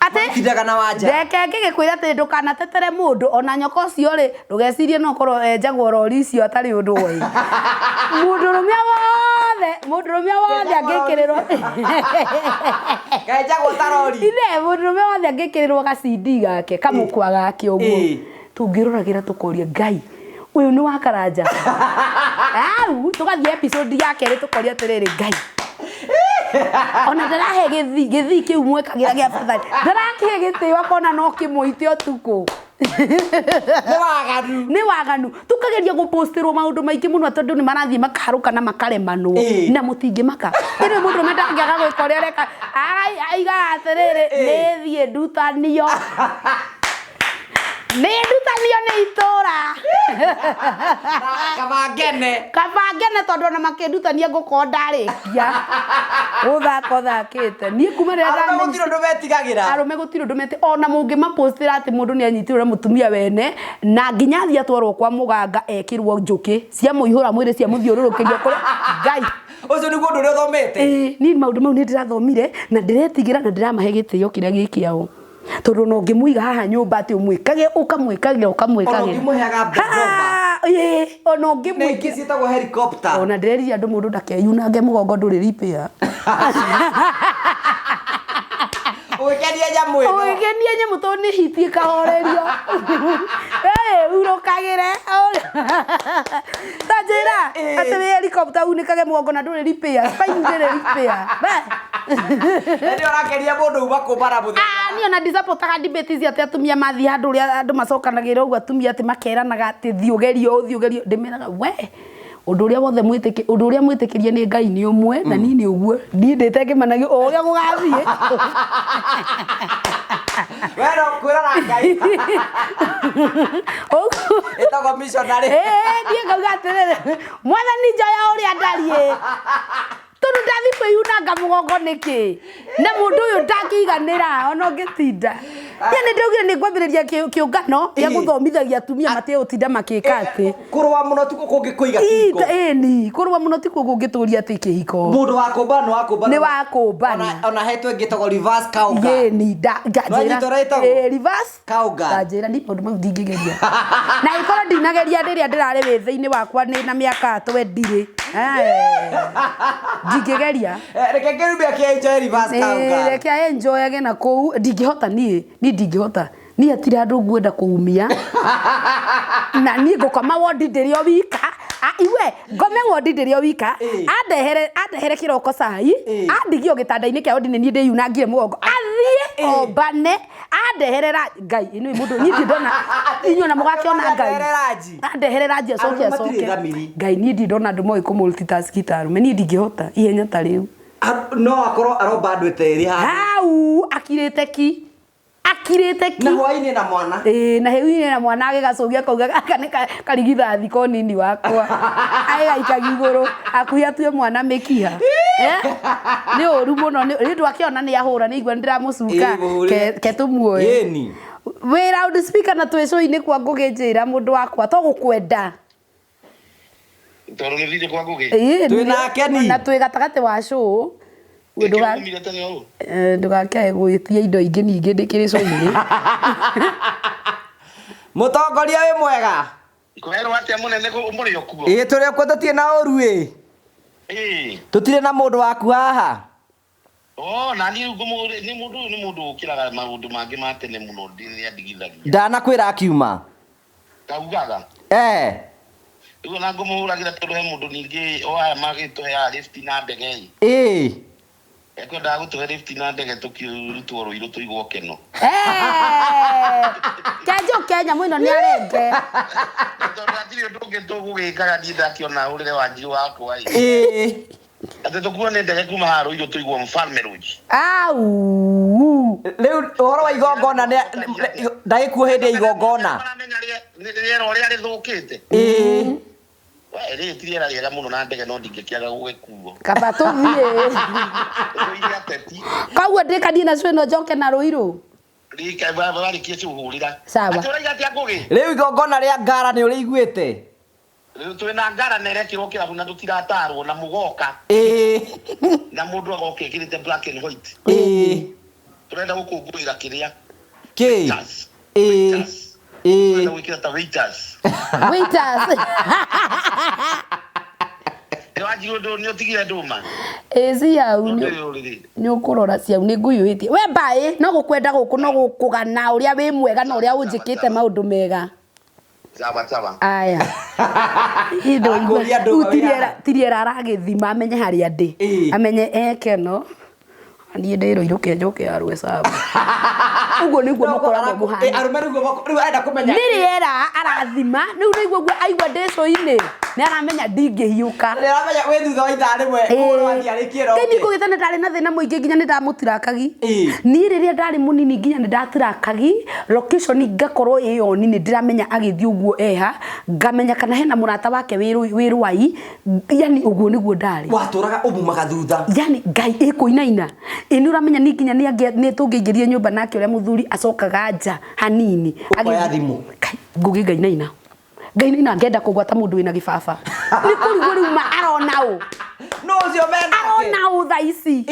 Atĩ Matindaga na wanja. Reke ngĩgĩkwĩra atĩ ndũkanatetere mũndũ ona nyoka ũcio rĩ ndũgecirie no ũkorwo enjagwo rori icio atarĩ ũndũ oĩ. Mũndũrũme wothe mũndũrũme wothe angĩkĩrĩrwo Kenjagwo ta rori. Ithe mũndũrũme wothe angĩkĩrĩrwo ga CD gake kamũkwa gake ũguo tũngĩroragĩra tũkoria Ngai ũyũ nĩ wa Karanja. Au tũgathiĩ episode ya kerĩ tũkoria atĩrĩrĩ Ngai ona ndarahe gĩthii gĩthii kĩu mwekagĩra gĩa bathari ndarakĩhe gĩtĩo akona no kĩmũite ũtukũ. Nĩ waganu. Nĩ waganu. Tũkageria gũpostĩrwo maũndũ maingĩ mũno tondũ nĩ marathiĩ makaharũka na makaremanwo na mũtingĩmaka. Ĩrĩ mũndũrũme ndangĩaga gwĩka ũrĩa areka aigaga atĩrĩrĩ nĩ thiĩ ndutanio. Nĩ ndutanio nĩ itũra. Kaba ngene. Kaba ngene tondũ ona makĩndutania ngũkorwo ndarĩkia. Gũthaka ũthakĩte. Niĩ kuma rĩrĩa Arũme ndamenyire gũtirĩ ũndũ metigagĩra. Arũme gũtirĩ ũndũ metigagĩra. Ona mũngĩmapostĩra atĩ mũndũ nĩ anyitirwo na mũtumia wene na nginya athiĩ atwarwo kwa mũganga ekĩrwo njũkĩ ciamũihũra mwĩrĩ ciamũthiũrũrũkĩria kũrĩa Ngai. Ũcio nĩguo ũndũ ũrĩa ũthomete? Ĩĩ, niĩ maũndũ mau nĩ ndĩrathomire na ndĩretigĩra na ndĩramahe gĩtĩo kĩrĩa gĩ kĩao. Tondũ ona ũngĩmũiga haha nyũmba atĩ ũmwĩkage ũkamwĩkagĩra ũkamwĩkagĩra. Ona ũngĩmũheaga bendova. Ĩĩ, ona Na ingĩ ũngĩmwĩkĩra. ciĩtagwo helicopter. Ona ndĩrerire andũ mũndũ ndakeyunange mũgongo ndũrĩ repair. Ũgĩkenia nyamũ ĩno. Ũgĩkenia nyamũ tondũ nĩ hiti ĩkahorerio. Hurũkagĩre. Ta njĩra atĩ wĩ helicopter unĩkage mũgongo na ndũrĩ repair. Spine ndĩrĩ repair. Nĩ ũrakenia mũndũ uma kũmbara mũthenya. Niĩ ona ndisupportaga debate ici atĩ atumia mathiĩ handũ ũrĩa andũ macokanagĩrĩra ũguo atumia atĩ makeranaga atĩ thiĩ ũgerio ũũ thiĩ ũgerio. Ndĩmeraga we ũndũ ũrĩa wothe mwĩtĩkĩ ũndũ ũrĩa mwĩtĩkĩrie nĩ Ngai nĩ ũmwe na niĩ nĩ ũguo. Niĩ ndĩte ngĩmanagio o ũrĩa gũgathiĩ. We no kwĩrora Ngai. Ũguo. Ĩtagwo missionary. Ĩĩ niĩ ngauga atĩrĩrĩ mwathani njoya ũrĩa ndariĩ. Tondu ndathi kwĩyunanga mũgongo nĩkĩ na mũndũ ũyũ ndangĩiganĩra ona ũngĩtinda. Niĩ nĩ ndaugire nĩ ngwambĩrĩria kĩũngano gĩa gũthomithagia atumia mategũtinda makĩka atĩ Kũrũa mũno tikuo kũngĩkũiga kĩhiko. Ĩni kũrũa mũno tikuo kũngĩtũria atĩ kĩhiko. Mũndũ wa kũmbana nĩ wa kũmbana. Nĩ wa kũmbana. Ona hetwo ĩngĩ ĩtagwo reverse cowgirl. Ĩni Nĩwanyita ũrĩa ĩtagwo? Ĩ, reverse Cowgirl. Ndanjĩra ni maũndũ mau ndingĩgeria na ĩkorwo ndinageria rĩrĩa ndĩrarĩ wĩthĩ-inĩ wakwa nĩ na mĩaka 20 ndingĩgeria. Reke ngĩrume akĩ-enjoy reverse cowgirl. Reke enjoyage na kũu. Ndingĩhota niĩ, niĩ ndingĩhota, niĩ hatirĩ handũ nguenda kũumia na niĩ ngũkoma wondi ndĩrĩ o wika. Iwe ngome wondi ndĩrĩ o wika, andehere kĩroko cai, andigie o gĩtanda-inĩ kĩa wondi nĩ niĩ ndĩyunangire mũgongo, athiĩ ombane andehere ngai ĩno mũndũ niĩ ndirĩ ndona inyuĩ na mũgakĩona ngai Andehere ranji. Andehere ranji acoke. Arũme matirĩ Acoke. thamiri. Ngai, niĩ ndirĩ ndona andũ moĩ kũ multitask ta arũme. Niĩ ndingĩhota ihenya ta rĩu. No akorwo aromba andũ ĩterĩ handũ. Hau akirĩte ki, akirĩte ki. Na hwainĩ na mwana. Ĩĩ, na hau na mwana agĩgacũgia kauga gaka nĩ karigithathi konini wakwa, agĩgaikagia igũrũ akuhi atue mwana mĩkiha. Eh? Nĩ ũru mũno nĩ ũndũ akĩona nĩ ahũra nĩ igua nĩ ndĩramũcuka. Ĩĩ, mũhũrĩre. Ke tũmuoe. Ĩni. Wĩ loud speaker na twĩ cũi-inĩ kwa Ngũgĩ. Njĩra mũndũ wakwa to gũkwenda. Tondũ nĩ thire kwa Ngũgĩ. Ĩĩ, Twĩ nake ni. Na twĩ gatagatĩ wa show. Ndũgaumire tene ũũ. Ndũgakĩae gwĩtia indo ingĩ ningĩ ndĩkĩrĩ cũi-inĩ. Mũtongoria, wĩ mwega? Kwerwo atĩa mũnene, mũrĩ o kuo? Ĩĩ, tũrĩ okuo, tũtirĩ na ũru ĩ. Ĩĩ. Tũtirĩ na mũndũ waku haha. Oh, na niĩ rĩu nĩ mũndũ ũyũ nĩ mũndũ ũkĩraga maũndũ mangĩ ma tene mũno, nĩ andigithagia. Ndanakwĩra akiuma. Kaugaga. Rĩu ona ngũmũhũragĩra tondũ he mũndũ ningĩ o aya magĩtũheaga lift na ndege ĩ. Ekwendaga gũtũhe lift na ndege tũkĩrutwo Rũirũ tũigwo keno. Kenjo Kenya mũno nĩ arenge. Tondũ hatirĩ ũndũ ũngĩ tũgũgĩkaga, niĩ ndakĩona ũrĩre wa njirũ wakwa ĩ. Atĩ tũkuo nĩ ndege kuma haha Rũirũ tũigwo Mfalme Lodge. Au. Rĩu ũhoro wa igongona ndagĩkuo hĩndĩ ya igongona. Maramenya rĩera ũrĩa rĩthũkĩte. We, rĩrĩ ti rĩera rĩega mũno na ndege no ndingĩkĩaga gũgĩkuo. Kaba tũthiĩ. Tũire ateti. Koguo ndĩkanie na cũĩ no njoke na Rũirũ. Rika warĩkia cũhũrĩra. Sawa. Atĩ ũraiga atĩa Ngũgĩ? Rĩu igongona rĩa ngara nĩ ũrĩiguĩte? Rĩu twĩna ngara na ĩrekĩrwo kĩrabu na tũtiratarwo na mũgoka na mũndũ agoka ĩkĩrĩte black and white. Tũrenda gũkũngũĩra kĩrĩa. Kĩ? Waiters. Waiters. Tũrenda gwĩkĩra ta waiters. Waiters. Nĩ wanjirwo nĩ ũtigire ndũma. Ĩ ciau. Ũndũ ũyũ rĩrĩ. Nĩ ũkũrora ciau nĩ ngũiyũhĩtie we mbaĩ no gũkwenda gũkũ no gũkũgana ũrĩa wĩ mwega na ũrĩa ũnjĩkĩte maũndũ mega. Sawa sawa. Aya. Arakũria ndũma Rĩu wĩ haha. tiriera aragĩthima amenye harĩa ndĩ. Amenye ekeno niĩ ndĩ Rũirũ kenjoke ya Rwecaba ũguo nĩguo mũkoragwo mũhana. Arũme rĩu rĩu arenda kũmenya. Nĩ rĩera arathima rĩu nĩguo guo aigua ndĩ cũi-inĩ nĩ aramenya ndingĩhiũka. Nĩ aramenya wĩ thutha wa ithaa rĩmwe mũndũ athiĩ arĩkie Kĩni roke. kũgĩta nĩ ndarĩ na thĩna mũingĩ nginya nĩ ndamũtirakagi. Niĩ rĩrĩa ndarĩ mũnini nginya nĩ ndatirakagi location, ngakorwo ĩyo ni nĩ ndĩramenya agĩthiĩ ũguo eha, ngamenya kana hena mũrata wake wĩ Rwai, yani ũguo nĩguo ndarĩ. Watũraga ũmumaga thutha. Yani ngai ĩkũinaina ĩ nĩ ũramenya ni nginya nĩ tũngĩingĩrie nyũmba nake ũrĩa mũthuri acokaga nja hanini. Ũkoya thimũ. Ngai, ngũgĩ ngainaina ngainaina ngenda kũgwata mũndũ wĩna gĩbaba nĩ kũrigwo rĩu ma arona ũ. No ũcio menake. Arona ũ thaa ici.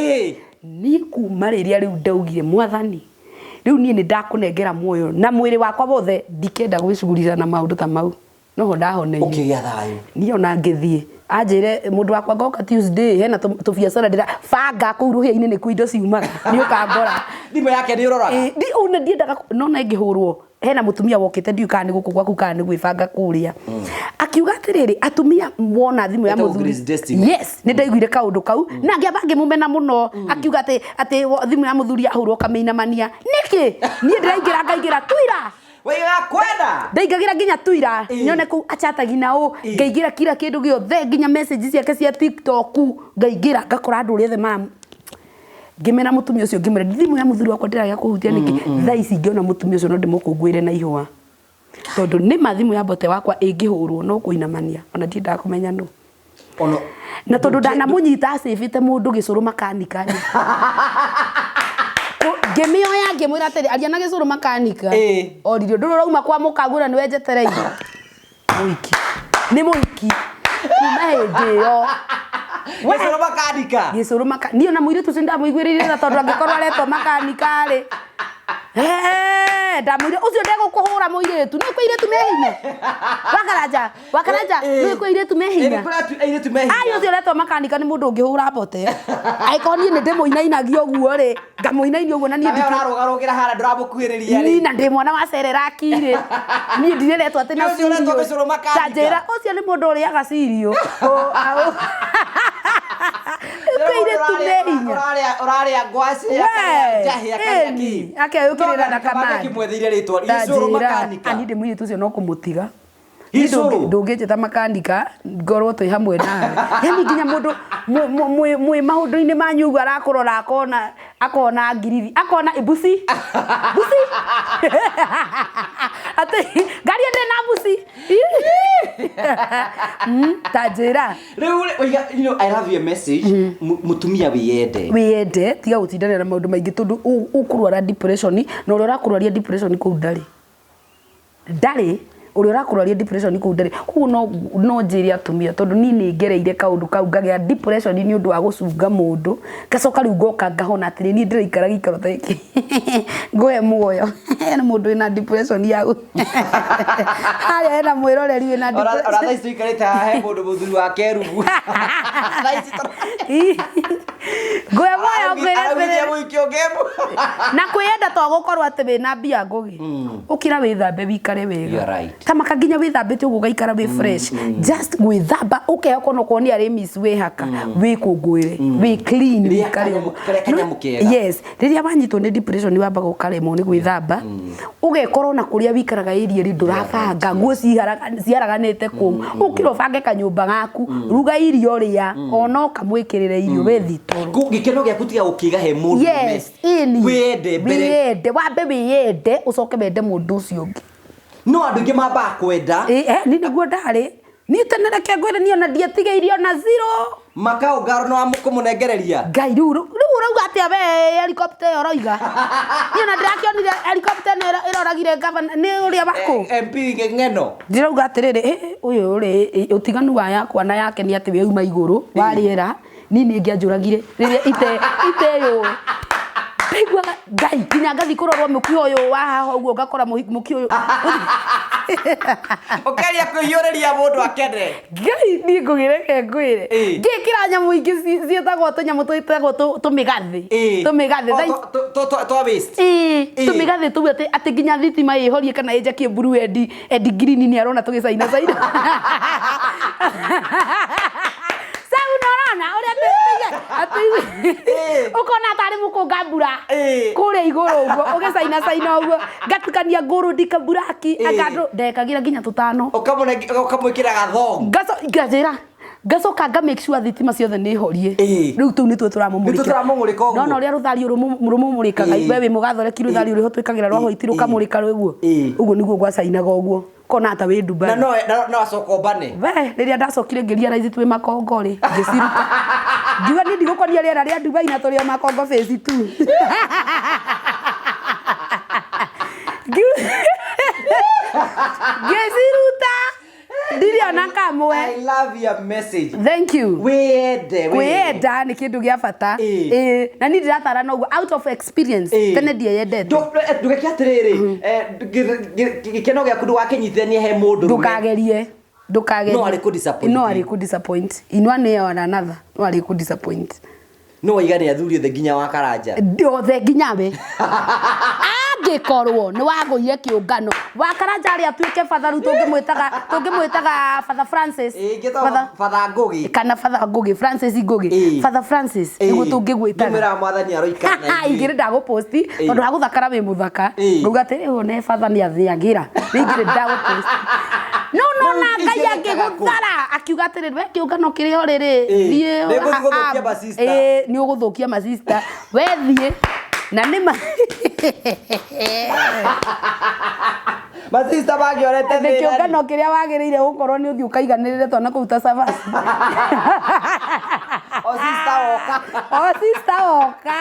Niĩ kuma rĩrĩa rĩu ndaugire mwathani rĩu niĩ nĩ ndakũnengera muoyo na mwĩrĩ wakwa wothe, ndikenda gwĩcugurica na maũndũ ta mau, noho ndahoneire. Ũkĩgĩa thayũ. Niĩ ona ngĩthiĩ anjĩre mũndũ wakwa ngoka Tuesday hena tũbiacara ndĩra banga kũu rũhĩa-inĩ nĩkuo indo ciumaga nĩ ũkangora. Thimũ yake nĩ ũroraga? Ĩ, ona ndiendaga nona ĩngĩhũrwo hena mũtumia wokĩte ndiũĩ kana nĩ gũkũ gwaku kana nĩ gwĩbanga kũrĩa akiuga atĩrĩrĩ atumia wona thimũ ya Ĩtagwo mũthuri. Grace Destiny. Yes, nĩ ndaiguire kaũndũ kau na ngĩamba ngĩmũmena mũno akiuga atĩ thimũ ya mũthuri yahũrwo ũkamĩinamania nĩkĩ niĩ ndĩraingĩra ngaingĩra tuira. Waigaga kwenda. Ndaingagĩra nginya tuira nyone kũu achatagi na ũ ngaingĩra kila kĩndũ gĩothe nginya message ciake cia TikTok ngaingĩra ngakora andũ ũrĩa othe mara ngĩmera mũtumia ũcio ngĩmwĩra thimũ ya mũthuri wakwa ndĩragĩa kũhutia nĩkĩ. Thaa ici ingĩona mũtumia ũcio no ndĩmũkũngũĩre na ihũa tondũ nĩ ma thimũ ya mbote wakwa ĩngĩhũrwo no kũinamania ona ndiendaga kũmenya nũ. Ono Na tondũ ndanamũnyita acĩbĩte mũndũ gĩcũrũ makanika rĩ, ngĩmĩoya ngĩmwĩra atĩrĩ, aria na gĩcũrũ makanika. Oririo, ndũrĩ ũrauma kwa mũkagũra nĩ wenjetereire mũhiki nĩ mũhiki kuma hĩndĩ ĩyo. Gĩcũrũ makanika. Gĩcũrũ maka niĩ ona mũirĩtu ũcio ndamũiguĩrĩire tha, tondũ angĩkorwo aretwo makanika rĩ, ndamwĩrire ũcio ndegũkũhũra mũirĩtu, nĩ kwĩ airĩtu me hinya Wakaranja, Wakaranja, nĩ kwĩ airĩtu me hinya. Nĩ kũrĩ airĩtu me hinya. Ai, ũcio ũretwo makanika nĩ mũndũ ũngĩhũra mbote. Angĩkorwo niĩ nĩ ndĩmũinainagia ũguo rĩ, ngamũinainia ũguo na niĩ Na we ũrarũgarũgĩra harĩa ndũramũkuhĩrĩria rĩ. Niĩ na ndĩ mwana wa cereraki rĩ, niĩ ndireretwo atĩ na Nĩ ũcio ũretwo cereal. gĩcũrũ makanika. Ta njĩra, ũcio nĩ mũndũ ũrĩaga cereal. Kwĩ airĩtu me hinya. Ũrarĩa ngwacĩ, akarĩa njahĩ, akarĩa kĩ. Akeyũkĩrĩra na kamande. Akĩmwetheire rĩtwa Ta gĩcũrũ njĩra, makanika. niĩ ndĩ mũirĩtu ũcio no kũmũtiga. Gĩcũrũ? Ndũngĩnjĩta makanika ngorwo twĩ hamwe nawe. Yani nginya mũndũ mwĩ maũndũ-inĩ manyu ũguo arakũrora akona, akona ngiriri, akona mbuci. Mbuci. Atĩ ngari ĩyo ndĩrĩ na mbuci. Ta njĩra. Rĩu rĩ, oiga, you know, I love your message. Mũtumia wĩyende. Wĩyende, tiga gũtindanĩra na maũndũ maingĩ tondũ ũkũrwara depression, na ũrĩa ũrakũrwaria depression kũu ndarĩ. Ndarĩ. Ũrĩa ũrakũrwaria depression kũu ndarĩ. Koguo no njĩre atumia tondũ niĩ nĩ ngereire kaũndũ kau ngagĩa depression nĩ ũndũ wa gũcunga mũndũ, ngacoka rĩu ngoka ngahona atĩrĩ niĩ ndĩraikara gĩikaro ta gĩkĩ. Ngũhe muoyo. Hena mũndũ wĩna depression ya harĩa hena mwĩroreri wĩna Ora depression. thaa ici tũikarĩte haha he mũndũ mũthuri wa Kerubu. Thaa ici Ngũhe muoyo ngwĩre Araugithia atĩrĩrĩ. mũhiki ũngĩ. Na kwĩyenda to gũkorwo atĩ wĩna mbia ngũgĩ. Ũkĩra wĩthambe wĩikare wega. You are right. Ta maka nginya wĩthambĩte ũguo ũgaikara wĩ fresh. Just gwĩthamba ũkehaka onokorwo nĩ arĩ miss wĩhaka, wĩkũngũĩre, wĩ clean, Rĩa wĩikare ũguo. karĩa kanyamũ kega. Yes, rĩrĩa wanyitwo nĩ depression wambaga ũkaremwo nĩ gwĩthamba, ũgekora ona kũrĩa wĩikaraga area rĩ ndũrabanga, nguo ciharaganĩte kũu. Ũkĩra ũbange kanyũmba gaku, ruga irio rĩa, ona ũkamwĩkĩrĩra irio we thitoro. Gĩkeno gĩaku tiga gũkĩiga he mũndũ Yes, ĩni. Wĩyende mbere. Wĩyende, wambe wĩyende, ũcoke wende mũndũ ũcio ũngĩ. No andũ aingĩ mambaga kwenda. Niĩ nĩguo ndarĩ. Niĩ tene reke ngwĩre niĩ ona ndiatigĩirio ona zero. Makaũngaro nĩ wa kũmũnengereria. Ngai, rĩu ũrauga atĩa we helicopter ĩyo ũroiga? Niĩ ona ndĩrakĩonire helicopter ĩno ĩroragire governor, nĩ ũrĩa wakũ? MP Ng'eno. Ndĩrauga atĩrĩrĩ, ũyũ rĩ, ũtiganu wa yakwa na yake nĩ atĩ we uma igũrũ wa rĩera, niĩ nĩ ingĩanjũragire rĩrĩa iteyũĩ. Ndaiguaga Ngai, nginya ngathiĩ kũrorwo mũkiha ũyũ wa haha ũguo ngakora mũkiha ũyũ. Ũkĩgeria kũhiũrĩria mũndũ akene. Ngai, niĩ ngũgĩreke ngwĩre. Ngĩkĩra nyamũ ingĩ ciĩtagwo tũnyamũ twĩtagwo tũmĩgathĩ. Tũmĩgathĩ. O, Thaa twa waste. Tũmĩgathĩ tũu atĩ nginya thitima ĩhorie kana ĩnjakie blue and green nĩ arona tũgĩcaina caina. Sau nĩ ũrona ũrĩa atĩ ũkona tarĩ mũkũnga mbura kũrĩa igũrũ ũguo ũgĩcaina caina ũguo ngatukania ngũrũ ndikaburaki anga andũ ndekagĩra nginya tũtano. Ũkamwĩkĩra gathong. Ngajĩra ngacoka nga make sure thitima ciothe nĩ horie. Rĩu tũu nĩtuo tũramũmũrĩkĩra. Nĩtuo tũramũmũrĩka ũguo. No, no, ũrĩa rũthari rũmũmũrĩkaga, we wĩ mũgathoreki rũthari rũrĩa twĩkagĩra rwa white rũkamũrĩka rũguo. Ũguo nĩguo gwacainaga ũguo. Kona ta wĩ Dubai. Na no acoka ũmbane. We, rĩrĩa ndacokire ngĩrealize twĩ makongo rĩ, ngĩciruta. Ngiuga niĩ ndigũkonia rĩera rĩa Dubai na tũrĩ o makongo phase 2. Ngĩciruta. Ndirĩ ona kamwe. I love your message. Thank you. Wĩyende, wĩyende. Kwĩyenda nĩ kĩndũ gĩa bata. Na niĩ ndĩratara noguo out of experience. Tene ndieyendete. Ndũgeke atĩrĩrĩ, gĩkeno gĩaku ndũgakĩnyitithanie he mũndũ rũme. Ndũkagerie. Ndũkagerie. No arĩ kũ disappoint. No arĩ kũ disappoint. Inua nĩ or another. No arĩ kũ disappoint. No waiga nĩ athuri othe nginya wa Karanja. Othe nginya we. Angĩkorwo nĩ wagũire kĩũngano. Wa Karanja arĩa atuĩke batha rĩu tũngĩmwĩtaga Father Francis. Ingĩtagwo Father Father Ngũgĩ. Kana Father Ngũgĩ, Francis Ngũgĩ. Father Francis, nĩguo tũngĩgwĩtaga. Ngĩmwĩraga mwathani aroikara na ithuĩ. Ingĩrĩ ndagũposti, tondũ hagũthakara wĩ mũthaka. Ngauga atĩ, ũyũ nĩ Father nĩ athiagĩra. Rĩu ingĩrĩ ndagũposti. No, no, Rĩu na Ngai ingĩrĩ ndagakũ. angĩgũthara, akiuga atĩrĩrĩ, we kĩũngano kĩrĩa ũrĩ rĩ, thiĩ Nĩ ngũthiĩ gũthũkia masista. Nĩ ũgũthũkia masista. We thiĩ, na nĩ ma- Masista mangĩorete Nĩ thĩna. kĩũngano kĩrĩa wagĩrĩire gũkorwo nĩ ũthiĩ ũkaiganĩrĩre twana kũu ta cabaci. O sister woka. O sister woka.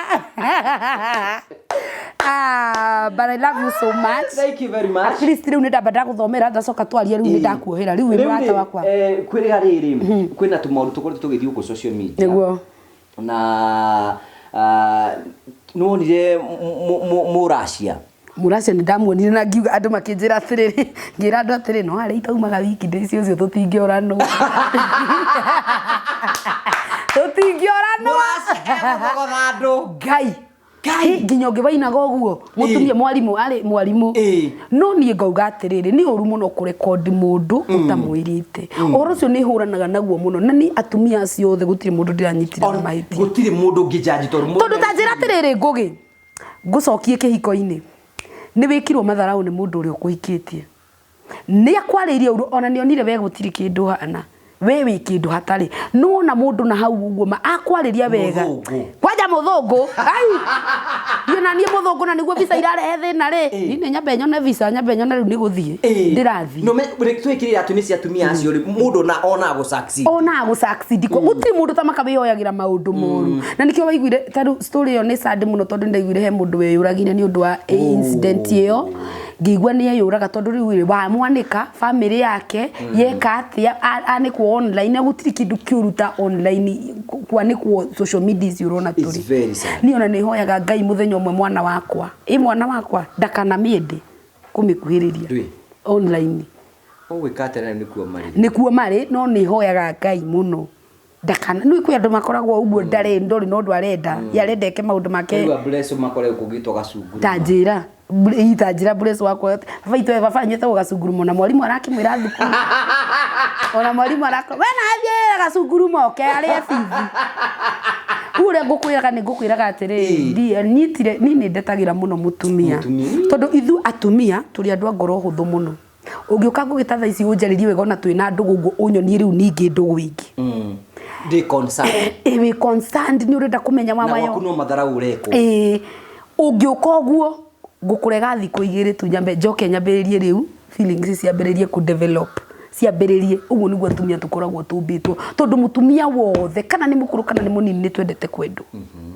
Ah, but I love you so much. Thank you very much. At least rĩu nĩ ndamba ndagũthomera ndacoka twarie rĩu nĩ ndakuohera rĩu wĩ Rĩu mũrata rĩ, wakwa. kwĩrĩga rĩrĩ kwĩna tũmaũndũ tũkoretwo tũgĩthiĩ gũkũ social media Nĩguo. Na nĩwonire mũracia? Mũracia nĩ ndamuonire na ngiuga andũ makĩnjĩra atĩrĩrĩ, ngĩra andũ atĩrĩ, no harĩa itaumaga weekdays ũcio tũtingĩoranwo. Tũtingĩoranwo. Mũracia egũthogotha andũ. Ngai. Ngai. Nginya ũngĩ wainaga ũguo mũtumia mwarimũ arĩ mwarimũ. No niĩ ngauga atĩrĩrĩ, nĩ ũru mũno kũrekondi mũndũ ũtamwĩrĩte. Ũhoro ũcio nĩ hũranaga naguo mũno, na niĩ atumia acio othe gũtirĩ mũndũ ndĩranyitire na mahĩtia. Gũtirĩ mũndũ ũngĩ judge tondũ mũndũ Tondũ ta njĩra atĩrĩrĩ, Ngũgĩ, ngũcokie kĩhiko-inĩ, nĩ wĩkirwo matharaũ nĩ mũndũ ũrĩa ũkũhikĩtie, nĩ akwarĩirie ũru, ona nĩ onire we gũtirĩ kĩndũ hana, we wĩ kĩndũ hatarĩ. Nĩwona mũndũ na hau ũguo ma akwarĩria wega. Mũthũngũ. Kwanja mũthũngũ. Ai! Niĩ ona niĩ mũthũngũ, na nĩguo visa irarehe thĩna rĩ. Niĩ nĩ nyambe nyone visa, nyambe nyone rĩu nĩ gũthiĩ. Ndĩrathiĩ. No twĩkĩrĩra atĩ nĩ cia atumia acio rĩ, mũndũ ona onaga gũ succeed. Ona gũ succeed. Gũtirĩ mũndũ ta makawĩoyagĩra maũndũ moru. Na nĩkĩo waiguire ta rĩu story ĩyo nĩ sad mũno, tondũ nĩndaiguire he mũndũ weyũragire nĩ ũndũ wa incident ĩyo. Ngĩigua nĩ eyũraga tondũ rĩu rĩ, wamwanĩka family yake yeka atĩa, anĩkwo online, gũtirĩ kĩndũ kĩũru ta online kwanĩkwo social media ici ũrona It's tũrĩ. very sad. Niĩ ona nĩ hoyaga Ngai mũthenya ũmwe mwana wakwa, ĩ mwana wakwa ndakanamĩende kũmĩkuhĩrĩria Ndũĩ. online. Ũgwĩka atĩa na nĩkuo marĩ? Nĩkuo marĩ, no nĩ hoyaga Ngai mũno ndakana. Nĩ kwĩ andũ makoragwo ũguo, ndarĩ ndũrĩ na ũndũ arenda, ye arenda eke maũndũ make. Rĩu Abureco makoragwo kũngĩtwo gacunguru. Ta njĩra ta njĩra Bureco wakwa, baba itũ, baba wanyu etagwo gacungurumo, na mwarimũ arakĩmwĩra thukuru, ona mwarimũ arakora we na athiĩ gacungurumo ke arĩe bithi. Rĩu ũrĩa ngũkwĩraga nĩ ngũkwĩraga atĩrĩrĩ, nyitire niĩ nĩ ndetagĩra mũno mũtumia. Mũtumia. Tondũ ithuĩ atumia tũrĩ andũ a ngoro hũthũ mũno. Ũngĩũka ngũgĩta thaa ici ũnjarĩrie wega ona twĩna ndũgũ ũguo, ũnyonie rĩu ningĩ ndũgũ ingĩ. Ndĩ concerned. Ĩ wĩ concerned, nĩ ũrenda kũmenya Na wawayo. gwaku no matharaũ ũrekwo. Ĩ ũngĩũka ũguo ngũkũrega thikũ igĩrĩ tu, nyambe njoke nyambĩrĩrie rĩu feelings ciambĩrĩrie kũ develop, ciambĩrĩrie. Ũguo nĩguo atumia tũkoragwo tũmbĩtwo, tondũ mũtumia wothe kana nĩ mũkũrũ kana nĩ mũnini nĩ twendete kwendwo,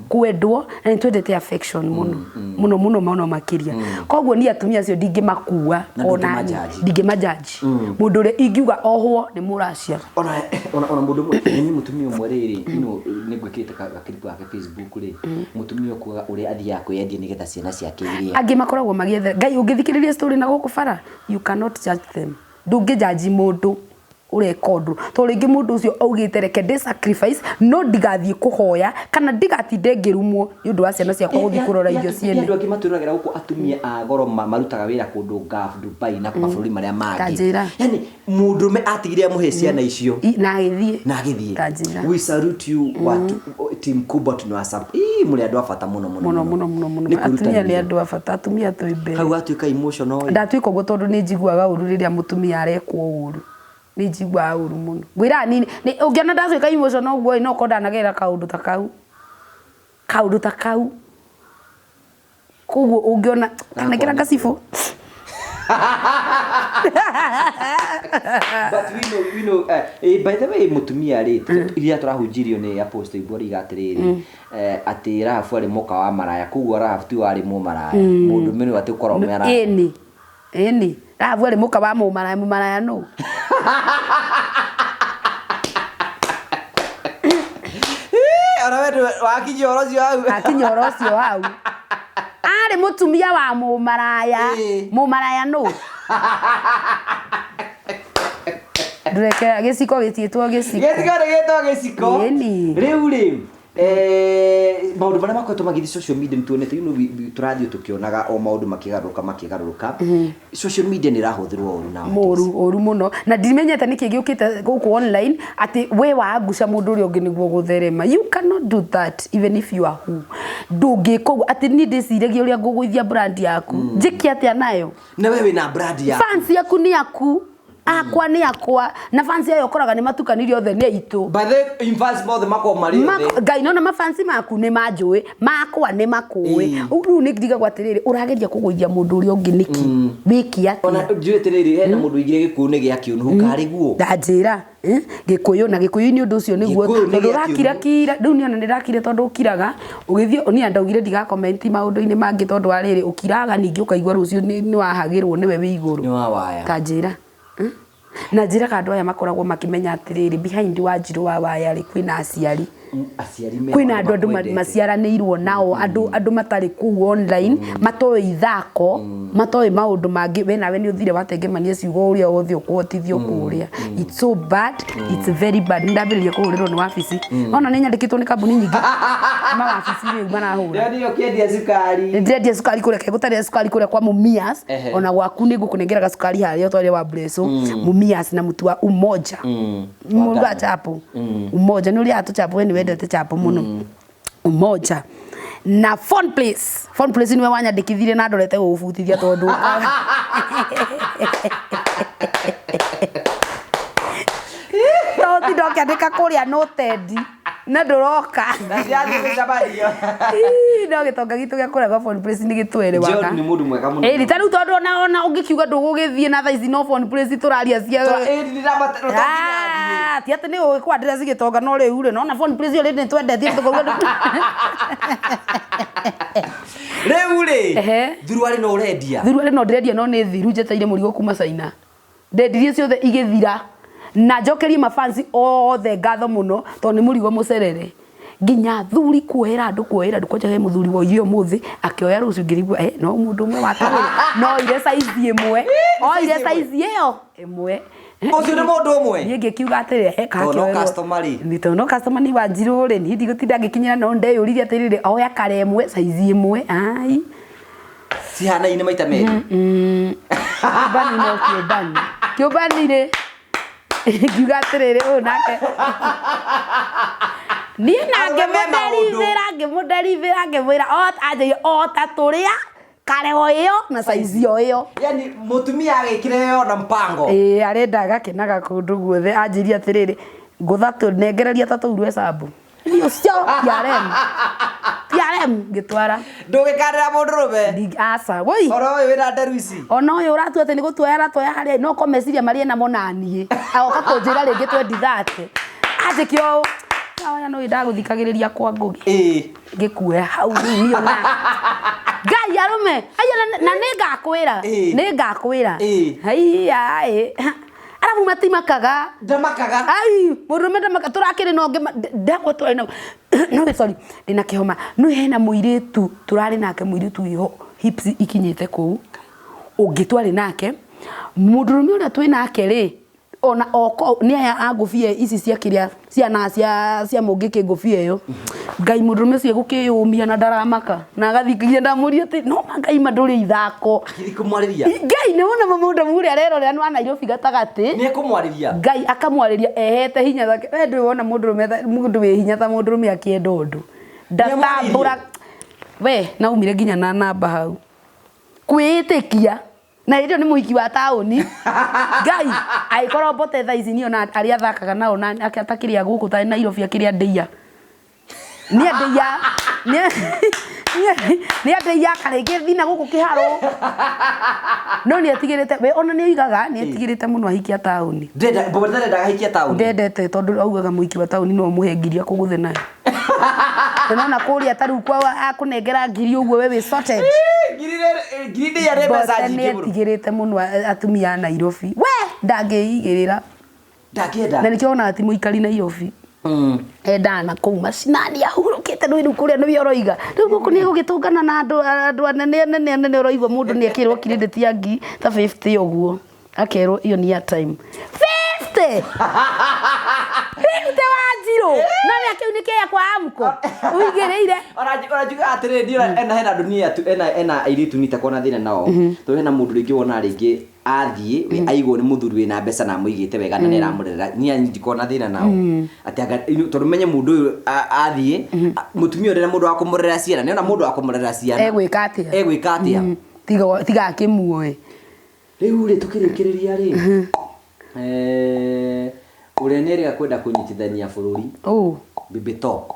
kwendwo, na nĩ twendete affection mũno mũno mũno mũno makĩria. Koguo niĩ atumia acio ndingĩmakua. Na ona ndũngĩmanjudge. Ndingĩmanjudge. Mũndũ ũrĩa ingiuga ohwo nĩ mũracia. Ona mũndũ ũmwe nĩ mũtumia ũmwe rĩrĩ ino nĩ ngwĩkĩrĩte gakiripu gake Facebook rĩ, mũtumia ũkuaga ũrĩa athiaga kwĩyendia nĩgetha ciana ciake irĩe. Angĩ makoragwo magĩetha Ngai. Ũngĩthikĩrĩria story na gũkũ bara, you cannot judge them. Ndũngĩjudge mũndũ ũreka ũndũ, tondũ rĩngĩ mũndũ ũcio augĩte reke ndĩ sacrifice, no ndigathiĩ kũhoya kana ndigatinde ngĩrumwo nĩ ũndũ wa ciana ciakwa gũthiĩ kũrora irio ciene. Andũ angĩ matũragĩra gũkũ, atumia a goro marutaga wĩra kũndũ Gulf, Dubai na mabũrũri marĩa mangĩ. Ta njĩra. Yani mũndũrũme atigire amũhe ciana icio Na agĩthiĩ. Na agĩthiĩ. Ta njĩra. We salute you, watu team kubwa tunawasa. Ii, mũrĩ andũ a bata mũno mũno. Mũno mũno mũno mũno. Nĩ Atumia nĩ kwĩrutanĩria. andũ a bata, atumia twĩ mbere. Hau watuĩka emotional ĩ. Ndatuĩka ũguo tondũ nĩ njiguaga ũru rĩrĩa mũtumia arekwo ũru, nĩ njiguaga ũru mũno. Ngwĩraga nini ũngĩona ndatuĩka emotional ũguo ĩ, no korwo ndanagerera kaũndũ ta kau, kaũndũ ta kau. Koguo ũngĩona kanekera gacibũ. But we know, by the way, mũtumia rĩ, iria tũrahunjirio nĩ Apostle Ibori atĩrĩrĩ, atĩ Rahabu arĩ mũka wa maraya, koguo Rahabu ti warĩ mũmaraya, mũndũ nĩwe atĩ ũkoragwo maraya. Ĩni ĩni, Rahabu arĩ mũka wa mũmaraya. Mũmaraya nũ? Ona we wakinyia ũhoro ũcio hau. Akinya ũhoro ũcio hau, arĩ mũtumia wa mũmaraya. Mũmaraya nũ? Ndũreke gĩciko gĩtiĩtwo gĩciko. Gĩciko nĩ gĩtwo gĩciko. Ĩni. Rĩu rĩ, maũndũ marĩa makoretwo magĩthiĩ social media nĩ tuonete, tũrathiĩ tũkĩonaga o maũndũ makĩgarũrũka makĩgarũrũka. Social media nĩ ĩrahũthĩrwo ũru na Mũru, ũru mũno, na ndimenyete nĩkĩ gĩũkĩte gũkũ online atĩ we waangusha mũndũ ũrĩa ũngĩ nĩguo gũtherema. You cannot do that, even if you are who. Ndũngĩka ũguo atĩ niĩ ndĩciragia ũrĩa ngũgũithia brand yaku, njĩke atĩa nayo? Na we wĩna brand ya Fans yaku nĩ aku. Akwa nĩ akwa na fans ayo ũkoraga nĩ matukanirie othe nĩ aitũ. By the infants mothe makoragwo marĩ othe. Ngai nona mafansi maku nĩ manjũĩ, makwa nĩ makũĩ. Rĩu nĩ ndigagwo atĩrĩrĩ, ũrageria kũgũithia mũndũ ũrĩa ũngĩ nĩkĩ? Wĩki atĩa? Ona njũĩ atĩrĩrĩ, hena mũndũ ũigire gĩkũyũ-inĩ gĩa kĩũnũhu karĩ guo. Ndanjĩra Gĩkũyũ na gĩkũyũ-inĩ ũndũ ũcio nĩguo Gĩkũyũ nĩ tondũ gĩa ũrakira kĩũnũhu. kira rĩu niĩ ona nĩndakire tondũ ũkiraga ũgĩthiĩ niĩ ndaugire ndigakomenti maũndũ-inĩ mangĩ tondũ wa rĩrĩ ũkiraga ningĩ ũkaigua rũciũ nĩwahagĩrwo nĩwe wĩ igũrũ. Nĩ wa waya. Ta njĩra. Na njĩraga andũ aya makoragwo makĩmenya atĩrĩrĩ behind Wanjirũ wa waya rĩ kwĩna aciari. Aciari me Kwĩna andũ andũ andũ makwendete. maciaranĩirwo nao, andũ andũ matarĩ kũu online, matoĩ ithako, matoĩ maũndũ mangĩ. We nawe nĩ ũthire watengemania ciugo ũrĩa wothe ũkũhotithio kũrĩa. It's so bad, it's very bad. Nĩ ndambĩrĩria kũhũrĩrwo nĩ wabici. Ona nĩ nyandĩkĩtwo nĩ kambuni nyingĩ. Mawabici rĩu marahũra. Ndĩronire ũkĩendia cukari. Nĩ ndĩrendia cukari kũrĩa, kegũtarĩa cukari kũrĩa kwa Mumias. Ona gwaku nĩ ngũkũnengera gacukari harĩa ũtware wa Bleco. Mumias na mũtu wa Umoja. Mũruga Wa chapo. Umoja nĩ ũrĩaga tũchapo, we nĩ wendete chapo mũno. Umoja. Na Phone Place. Phone Place nĩwe wanyandĩkithirie na ndorete gũgũbutithia tondũ tondũ tinda ũkĩandĩka kũrĩa noted na ndũroka. Na ndirathiĩ mĩcemanio. Ii, no gĩtonga gitũ gĩa kũrĩa gwa Phone Place nĩ gĩtwerewaga. John nĩ mũndũ mwega mũno. Ĩni ta rĩu tondũ ona ũngĩkiuga ndũgũgĩthiĩ na thaa ici no Phone Place tũraria cia Ĩni ndĩramata- no to nginya thiĩ. Ah, ti atĩ nĩ ũgĩkwandĩra cigĩtonga no rĩu rĩ nona Phone Place already nĩ twendetie tũkauga Rĩu rĩ, Ehe. thuruarĩ no ũrendia? Thuruarĩ no ndĩrendia no nĩ thiru njeteire mũrigo kuma China. Ndendirie ciothe igĩthira. Na njokerie mafansi othe ngatho mũno tondũ nĩ mũrigo mũcerere. Nginya athuri kuoera andũ kuoera andũ kwanja he mũthuri woire ũmũthĩ akĩoya rũciũ ngĩrigwo no mũndũ ũmwe wake ũyũ no oire size ĩmwe. Oire size ĩyo ĩmwe. Ũcio nĩ mũndũ ũmwe? Niĩ ngĩkiuga atĩrĩ, he Tondũ no kakĩoerwo. customer rĩ. Nĩ tondũ no customer nĩ Wanjirũ rĩ, niĩ ndigũtinda ngĩkinyĩra no ndeyũririe atĩrĩrĩ, oya kara ĩmwe, size ĩmwe, ai. Cihanaine maita merĩ. Kĩũmbani no kĩũmbani. Kĩũmbani rĩ, ngiuga atĩrĩrĩ, ũyũ nake. Niĩ na Arũme me maũndũ. ngĩmũnderibĩra, ngĩmũnderibĩra, ngĩmwĩra, anjĩire, o ta tũrĩa, kare o ĩyo na size o ĩyo. Yani mũtumia agĩkĩra ĩyo na mpango. Ĩĩ, arenda agakenaga kũndũ guothe, anjĩrie atĩrĩrĩ, ngũtha tũ, nengereria ta tũu rwecabu. Niĩ ũcio, TRM. TRM, ngĩtwara. Ndũgĩkanĩra mũndũrũme. Ndingĩ, aca, woi. Ona ũyũ wĩna nderu ici. Ona ũyũ ũratua atĩ nĩ gũtuoya aratuoya harĩa, no ko meciria marĩa enamo naniĩ. Agoka kũnjĩra rĩngĩ twendi thate. Anjĩke ũũ. Oya no ndagũthikagĩrĩria kwa Ngũgĩ. Ĩĩ. Ngĩkuoya hau rĩu niĩ ona. Ngai arũme. Aiya, na nĩ ngakwĩra. Ĩĩ. Nĩ ngakwĩra. Ĩĩ. Haiya, ĩ. Arabu matimakaga. Ndamakaga. Ai, mũndũrũme ndamakaga. Tũrakĩrĩ na ũngĩ ndakwa tũrarĩ na no, sorry, ndĩna kĩhoma. No hena mũirĩtu tũrarĩ nake, mũirĩtu wĩho hips ikinyĩte kũu. Ũngĩ twarĩ nake. Mũndũrũme ũrĩa twĩ nake rĩ, ona oko nĩ aya a ngũbia ici cia kĩrĩa, ciana cia mũngĩkĩ ngũbia ĩyo. Ngai mũndũrũme ũcio egũkĩyũmia na ndaramaka. Na agathiĩ nginya ndamũria atĩ, no ma Ngai ma ndũrĩ ithako. Akĩthiĩ kũmwarĩria. Ngai nĩ wona mũndũ ũrĩa arerorera nĩ wa Nairobi gatagatĩ. Nĩ ekũmwarĩria. Ngai akamwarĩria ehete hinya take. We ndũĩ wona mũndũrũme ta, mũndũ wĩ hinya ta mũndũrũme akĩenda ũndũ. Ndatambũra. We, naumire nginya na namba hau. Kwĩĩtĩkia. Na hĩndĩ ĩyo nĩ mũhiki wa taũni. Ngai, angĩkorwo mbote thaa ici niĩ ona arĩa athakaga nao na atakĩrĩa gũkũ ta Nairobi akĩrĩa ndĩia. Nĩ andĩia, nĩ andĩia karĩngĩ thina gũkũ kĩharũ. No nĩ etigĩrĩte, we ona nĩ oigaga nĩ etigĩrĩte mũno ahiki a taũni. Ndenda, mbote ndendaga ahiki a taũni. Ndendete tondũ augaga mũhiki wa taũni no ũmũhe ngiri akũgũthe nayo. Na nona kũrĩa ta rĩu kwa akũnengera ngiri ũguo we wĩ sorted. Ngiri rĩ, ngiri ndĩya nĩ mbeca Mbote nyingĩ mũno. nĩ etigĩrĩte mũno atumia a Nairobi. We ndangĩigĩrĩra. Ndangĩenda. Na nĩkĩo wonaga ti mũikari Nairobi. Endaga na kũu macinani ahurũkĩte nĩ rĩu kũrĩa nĩwe ũroiga. Rĩu gũkũ nĩ egũgĩtũngana na andũ anene anene anene ũroigua mũndũ nĩ ekĩrwo credit ya ngiri ta 50 ũguo. Akerwo ĩyo nĩ ya time. 50! 50 Wanjirũ! No nĩ kĩu nĩ kĩaya kwa Amko. Ũigĩrĩire. Ona njugaga atĩrĩrĩ, niĩ ona hena andũ niĩ atu-, hena airĩtu niĩ itakoragwo na thĩna nao. Tondũ hena mũndũ rĩngĩ wonaga rĩngĩ athiĩ, we aigwo nĩ mũthuri wĩna mbeca na amũigĩte wega na nĩ aramũrera. Niĩ ndikoragwo na thĩna nao. Atĩ anga, tondũ menye mũndũ ũyũ athiĩ, mũtumia ũyũ ndarĩ na mũndũ wa kũmũrera ciana. Nĩona mũndũ wa kũmũrera ciana. Egwĩka atĩa? Egwĩka atĩa? Tiga akĩmuoe. Rĩu rĩ, tũkĩrĩkĩrĩria rĩ. Eh, ũrĩa nĩerĩga kwenda kũnyitithania bũrũri. Ũ. Baby Top.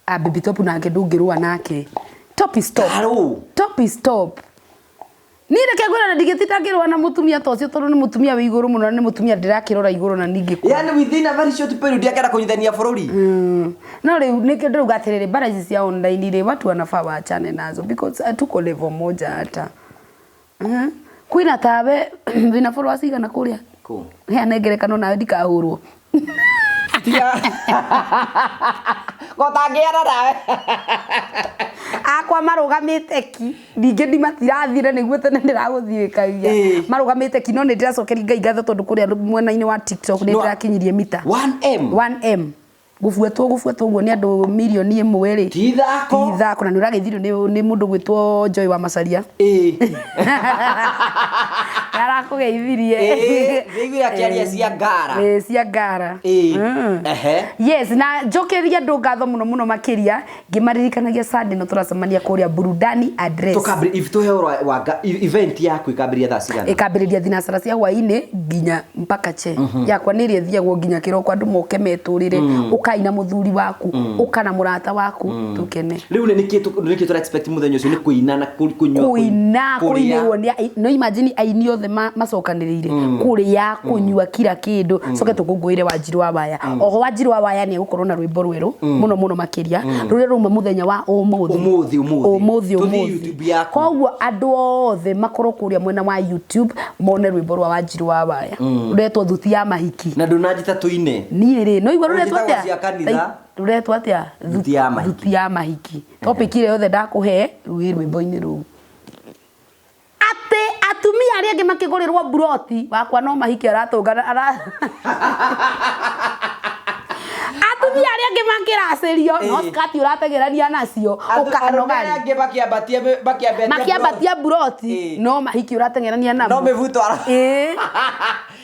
Ah, Baby Top nake ndũngĩrũa nake. Top is top. Karũ. Top is top. Niĩ reke ngwĩre na ndingĩtinda ngĩrũa na mũtumia ta ũcio tondũ nĩ mũtumia wĩ igũrũ mũno na nĩ mũtumia ndĩrakĩrora igũrũ na ningĩ. Yani within a very short period akenda kũnyitithania bũrũri. No rĩu nĩkĩo ndĩrauga atĩrĩrĩ, mbara ici cia online rĩ, watu wanafaa waachane nazo because hatuko level moja hata. Kwĩna tawe wĩna followers igana kũrĩa? Kũ? Heana ngerekano nawe ndikahũrwo. Tiga. Gũtangĩana nawe. Akwa marũgamĩte ki, ningĩ ndimatirathire nĩguo tene ndĩragũthiĩkagia. Marũgamĩte ki no nĩ ndĩracokeria Ngai ngatho tondũ kũrĩa mwena-inĩ wa TikTok nĩ ndĩrakinyirie mita. 1M. 1M. Gũbuatwo gũbuatwo ũguo nĩ andũ mirioni ĩmwe rĩ. Ti ithako. Ti ithako na nĩ ũrageithirio nĩ mũndũ gwĩtwo Joy wa Macharia. Arakũgeithirie. Nĩaiguire akĩaria cia ngara. Cia ngara. Ehe. Yes, na njokeria andũ ngatho mũno mũno makĩria ngĩmaririkanagia Sunday no tũracemania kũrĩa Burudani Address. Tũkambĩrĩria, if tũhe ũhoro wa event yaku ĩkambĩrĩria thaa cigana? Ĩkambĩrĩria thinacara cia hwaĩ-inĩ nginya mpaka che. Yakwa nĩ ĩrĩa ĩthiagwo nginya kĩroko andũ moke metũrĩre. Ũkai na mũthuri waku, ũka na mũrata waku, tũkene. Rĩu nĩ nĩkĩ nĩkĩ tũra expect mũthenya ũcio? Nĩ kũina na kũnyua, kũina, kũrĩa. kũinĩrwo nĩ no imagine aini othe macokanĩrĩire. Kũrĩa, kũnyua kila kĩndũ. Coke tũkũngũĩre Wanjiru wa Waya. Oho Wanjiru wa Waya nĩ egũkorwo na rwĩmbo rwerũ mũno mũno makĩria. Rũrĩa rwauma mũthenya wa ũmũthĩ. Ũmũthĩ, ũmũthĩ. Ũmũthĩ, Tũthiĩ ũmũthĩ. YouTube yaku. Koguo andũ othe makorwo kũrĩa mwena wa YouTube mone rwĩmbo rwa Wanjiru wa Waya. Rũretwo Thuti ya Mahiki. Na ndũnanjĩta tũine. Niĩ rĩ, no igua rũretwo Ũnjĩtagwo atĩa? cia kanitha. Rũretwo atĩa? Thuti ya Mahiki. Thuti ya Mahiki. Topic ĩrĩa yothe ndakũhe rwĩ rwĩmbo-inĩ rũu. Atĩ atumia arĩa angĩ makĩgũrĩrwo mburoti, wakwa no mahiki aratũngana, atumia arĩa angĩ makĩracĩrio, no skirt ũrategerania nacio, ũkanoga. Arũme arĩa angĩ makĩambatia Makĩambatia mburoti, no mahiki ũrategerania namo. No mĩbuto ara-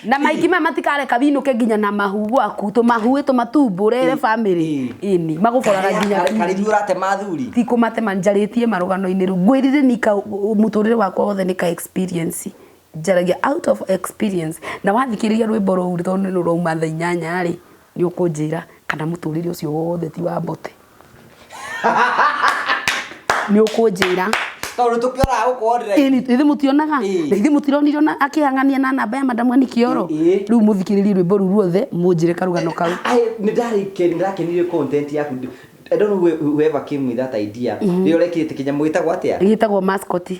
Na mahiki maya matikareka winũke nginya na mahu gwaku, tũmahu tũmatumbũrere family. Ĩni, magũboraga nginya Karĩ ithuĩ ũratema athuri? Ti kũmatema, njarĩtie marũgano-inĩ rĩu. Ngwĩrire nika mũtũrĩre wakwa wothe nĩ ka experience. Njaragia out of experience. Na wathikĩrĩria rwĩmbo rũu tondũ nĩ rũrauma thaa inyanya rĩ, nĩ ũkũnjĩra kana mũtũrĩre ũcio wothe ti wa mbote. Nĩ ũkũnjĩra. Tondũ tũkĩoraga gũkũ online. Ĩni, ithuĩ mũtionaga? Na ithuĩ mũtironire ona akĩhang'ania na namba ya Madam Anne Kĩoro? Rĩu mũthikĩrĩrie rwĩmbo rũu ruothe, mũnjĩre karũgano kau. Nĩ ndakenirio content yaku. I don't know whoever came with that idea. Rĩrĩa ũrekĩrĩte kĩnyamũ gĩtagwo atĩa? Gĩtagwo mascot.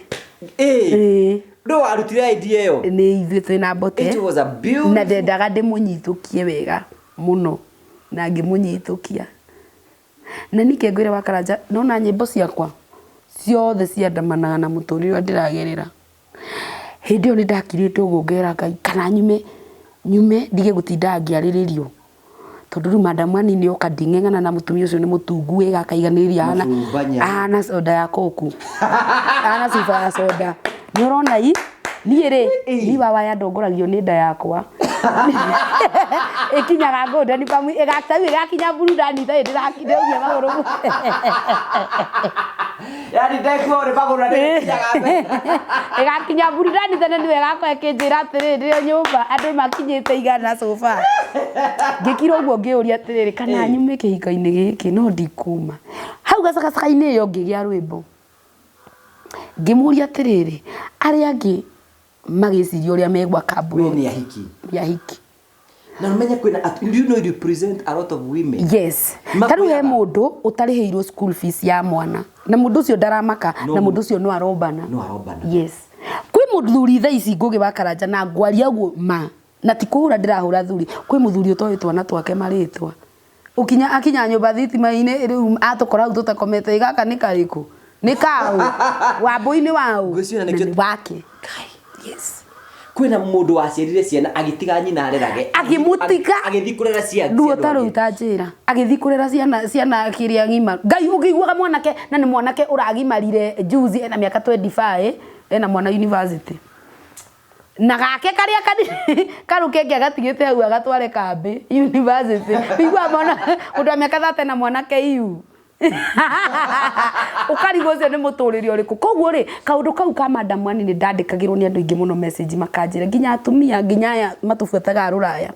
Ndũ warutire idea ĩyo? Nĩ ithuĩ twĩna mbote. It was a beautiful. Na ndendaga ndĩmũnyitũkie wega mũno. Na ngĩmũnyitũkia. Na ningĩ ngwĩre wa Karanja, nona nyĩmbo ciakwa ciothe ciandamanaga na mũtũrĩre ũrĩa ndĩragerera. Hĩndĩ ĩyo nĩ ndakirĩte ũguo ngera Ngai kana nyume ndige gũtinda ngĩarĩrĩrio. Tondũ rĩu Madam Anne nĩ oka nding'eng'ana na mũtumia ũcio nĩ mũtungu wega akaiganĩrĩria Mũbumbanya. ahana soda ya koku. Ahana cuba ya soda. Nĩ ũrona i? Niĩ rĩ, niĩ wa Waya ndongoragio nĩ nda yakwa. Ĩkinyaga Golden Palm, ĩgatau ĩgakinya Burudani itarĩ ndĩrakinya magũrũ. Yani ndekuo nĩ magũrũ na ndĩkinyaga mbere. Ĩgakinya Burudani tene nĩwe ĩgakorwo ĩkĩnjĩra atĩrĩrĩ, ndĩ o nyũmba, andũ makinyĩte igana sofa. Ngĩkira ũguo ngĩũria atĩrĩrĩ, kana nyume kĩhiko-inĩ gĩkĩ, no ndikuma. Hau gacagaca-inĩ ĩyo ngĩgĩa rwĩmbo. Ngĩmũria atĩrĩrĩ, arĩa angĩ magĩciria ũrĩa megwaka We nĩ ahiki. Nĩ ahiki. Na ũmenye kwĩna do you know you represent a lot of women? Yes. Makwĩraga. Ta rĩu he mũndũ ũtarĩhĩirwo school fees ya mwana. Na mũndũ ũcio ndaramaka, No na mũndũ ũcio no arombana. No arombana. Yes. Kwĩ mũthuri thaa ici Ngũgĩ wa Karanja na ngwaria ũguo ma. Na ti kũhũra ndĩrahũra thuri. Kwĩ mũthuri ũtoĩ twana twake marĩtwa. Ũkinya akinya nyũmba thitima-inĩ rĩu atũkora hau tũtakomete, gaka nĩ karĩkũ? Nĩ kaũ? Wambũi-inĩ waũ? Ngwĩciria Na nĩkĩo nĩ wake. Yes. Kwĩna mũndũ waciarire ciana agĩtiga nyina arerage. Agĩmũtiga. Agĩthiĩ kũrera ciana. Ruo ta rũu ta njĩra. Agĩthiĩ kũrera ciana kĩrĩa ng'ima. Ngai ũkĩiguaga mwanake na nĩ mwanake ũragimarire juzi ena mĩaka 25 ena mwana university. Na gake karĩa karũkenge agatigĩte hau agatware kambĩ university. Ũiguaga mwana mũndũ wa mĩaka 30 na mwanake iu. Ũkarigwo ũcio nĩ mũtũrĩre ũrĩkũ. Koguo rĩ, kaũndũ kau ka Madam Ann nĩ ndandĩkagĩrwo nĩ andũ aingĩ mũno message makanjĩra, nginya atumia, nginya aya matũbuataga a rũraya,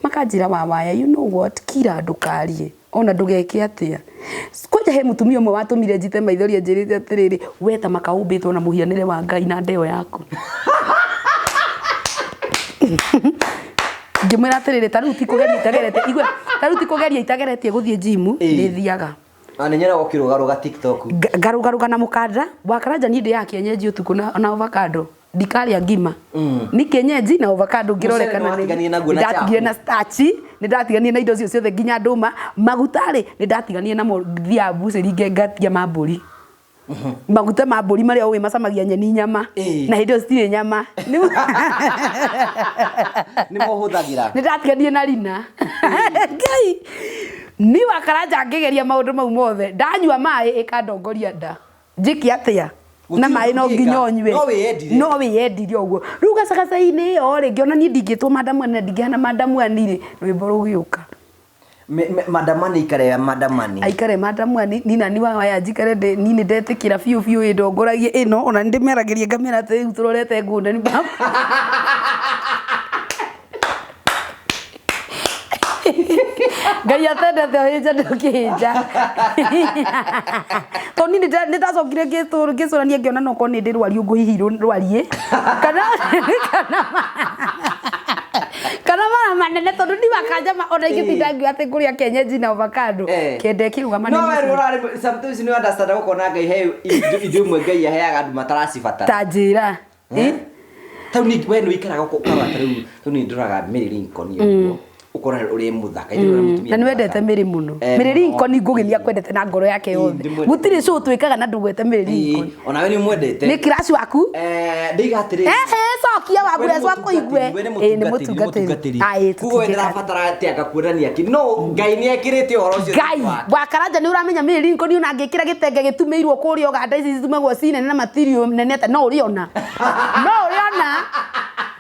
makanjĩra Wawaya, you know what, kira ndũkarie, ona ndũgeke atĩa. Kwanja he mũtumia ũmwe watũmire njite maithori anjĩrĩte atĩrĩrĩ, we ta maka ũmbĩtwo na mũhianĩre wa Ngai na ndeo yaku. Ngĩmwĩra atĩrĩrĩ, ta rĩu ti kũgeria itageretie, igua, ta rĩu ti kũgeria itageretie gũthiĩ gym, nĩ thiaga. Na nĩ nyonaga ũkĩrũgarũga TikTok. Ngarũgarũga na mũkanda, wakaranja niĩ ndĩaga kienyeji ũtukũ na avocado. Ndikarĩa ngima. Ni kienyeji na avocado ngĩrore Mũcere kana nĩ watiganire naguo na nĩndatiganire na chapo. starch, nĩndatiganire na indo icio ciothe nginya ndũma. Maguta rĩ, nĩndatiganire namo thiaga mbucĩri ngatia ma mbũri. Maguta ma mbũri marĩa ũĩ macamagia nyeni nyama. Na hĩndĩ ĩyo citirĩ nyama. Nĩmo ũhũthagĩra. Nĩndatiganire na Rina. Ngai! Niĩ wakaranja ngĩgeria maũndũ mau mothe, ndanyua maĩ ĩkandongoria nda. Njĩke atĩa? Na Gũtirĩ maĩ no ũngĩka. nginya ũnyue. No wĩyendire. No wĩyendire ũguo. Rĩu gacagaca-inĩ ĩyo rĩ, ngĩona niĩ ndingĩtwo Madam Ann na ndingĩhana Madam Ann rĩ, rwĩmbo rũgĩũka. Madam Ann aikare Madam Ann. Aikare Madam Ann, ni nani wa waya njikare ndĩ, ni nĩ ndetĩkĩra biũ biũ ĩndongoragie ĩno, ona nĩ ndĩmĩaragĩria ngamĩra atĩ rĩu tũrorete Golden Bump. Ngai atendete ũhĩnja ndũkĩhĩnja. Tondũ niĩ nĩ ndacokire ngĩcũrania ngĩona no korwo nĩ ndĩ rwariũ ngũ hihi rwariĩ. Kana, kana, kana mara manene tondũ ni wakanja ona ingĩtinda ngiuga atĩ ngũrĩa kienyeji na avocado. Kĩende kĩrũgama No nĩ we mũciĩ. ũrarĩ, sometimes nĩ understand gũkona Ngai he indo imwe Ngai aheaga andũ mataracibatara. Ta njĩra. Tau ni we nĩ ũikaraga ũkarora ta rĩu, tau nĩ ndoraga Mary Lincoln ũguo. Ũkona ũrĩa mũthaka, ithe ũrĩa mũtumia Na nĩ wendete mũthaka. Mary mũno. Mary Mũno. Lincoln Ngũgĩ nĩ akwendete na ngoro yake yothe. Ndĩmwendete. Gũtirĩ show twĩkaga na ndũgwete Mary Lincoln. Ona we nĩ ũmwendete. Nĩ crush waku? Ndĩiga atĩrĩrĩ. Cokia wa We nĩ mbura cwa mũtungatĩri, kũigue. we nĩ Nĩ mũtungatĩri, nĩ mũtungatĩri. mũtungatĩri. Aĩ, Koguo we tũtingĩka. ndarabatara atĩ anga kuonania kĩ. No Ngai nĩ ekĩrĩte ũhoro ũcio Ngai, thĩinĩ wake. wakaranja nĩ ũramenya Mary Lincoln ona angĩkĩra gĩtenge gĩtumĩirwo kũrĩa Uganda ici citumagwo ci nene na material nene atĩa, no ũrĩona. No ũrĩona.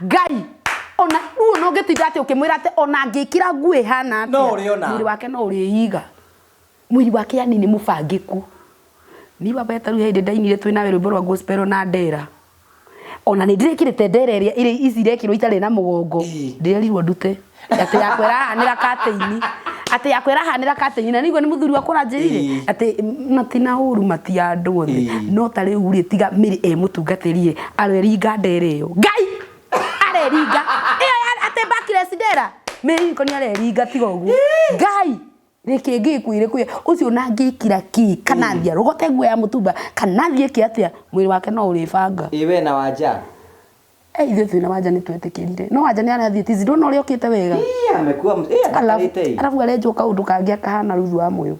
Ngai. Ona rĩu ona ũngĩtinda atĩ ũkĩmwĩra atĩ ona angĩkĩra nguo ĩhana atĩa, No ũrĩona. Mwĩrĩ wake no ũrĩiga. Mwĩrĩ wake yani nĩ mũbangĩku. Niĩ baba ta rĩu hĩndĩ ndainire twĩ nawe rwĩmbo rwa gospel na ndera. Ona nĩ ndĩrekĩrĩte ndera ĩrĩa ĩrĩ ici irekĩrwo itarĩ na mũgongo. Ndĩrerirwo ndute. Atĩ yakwa ĩrahanĩra katĩini. Atĩ yakwa ĩrahanĩra katĩini. Na nĩguo nĩ mũthuri wakwa ũranjĩrire. Atĩ matina ũru matia andũ othe. No ta rĩu rĩ, tiga Mary e mũtungatĩri ĩ, areringa ndera ĩyo. Ngai! Areringa. Ĩyo ya atĩ backless ndera. Mary Lincoln areringa tiga ũguo. Ngai! Reke ngĩkwĩre kwĩ ũcio na ngĩkira kĩ kana thiĩ arũgote nguo ya mũtumba kana thiĩ eke atĩa mwĩrĩ wake no ũrĩbanga. Ĩ we na Wanja? Ithuĩ twĩna Wanja nĩ twetĩkĩrire. No Wanja nĩ arathiĩ tizi ndwona ũrĩa okĩte wega. Ĩ, amekuwa ĩ, Alafu, athakarĩte ĩ. alafu arenjwo kaũndũ kangĩ akahana Ruthu wa Mũyũ.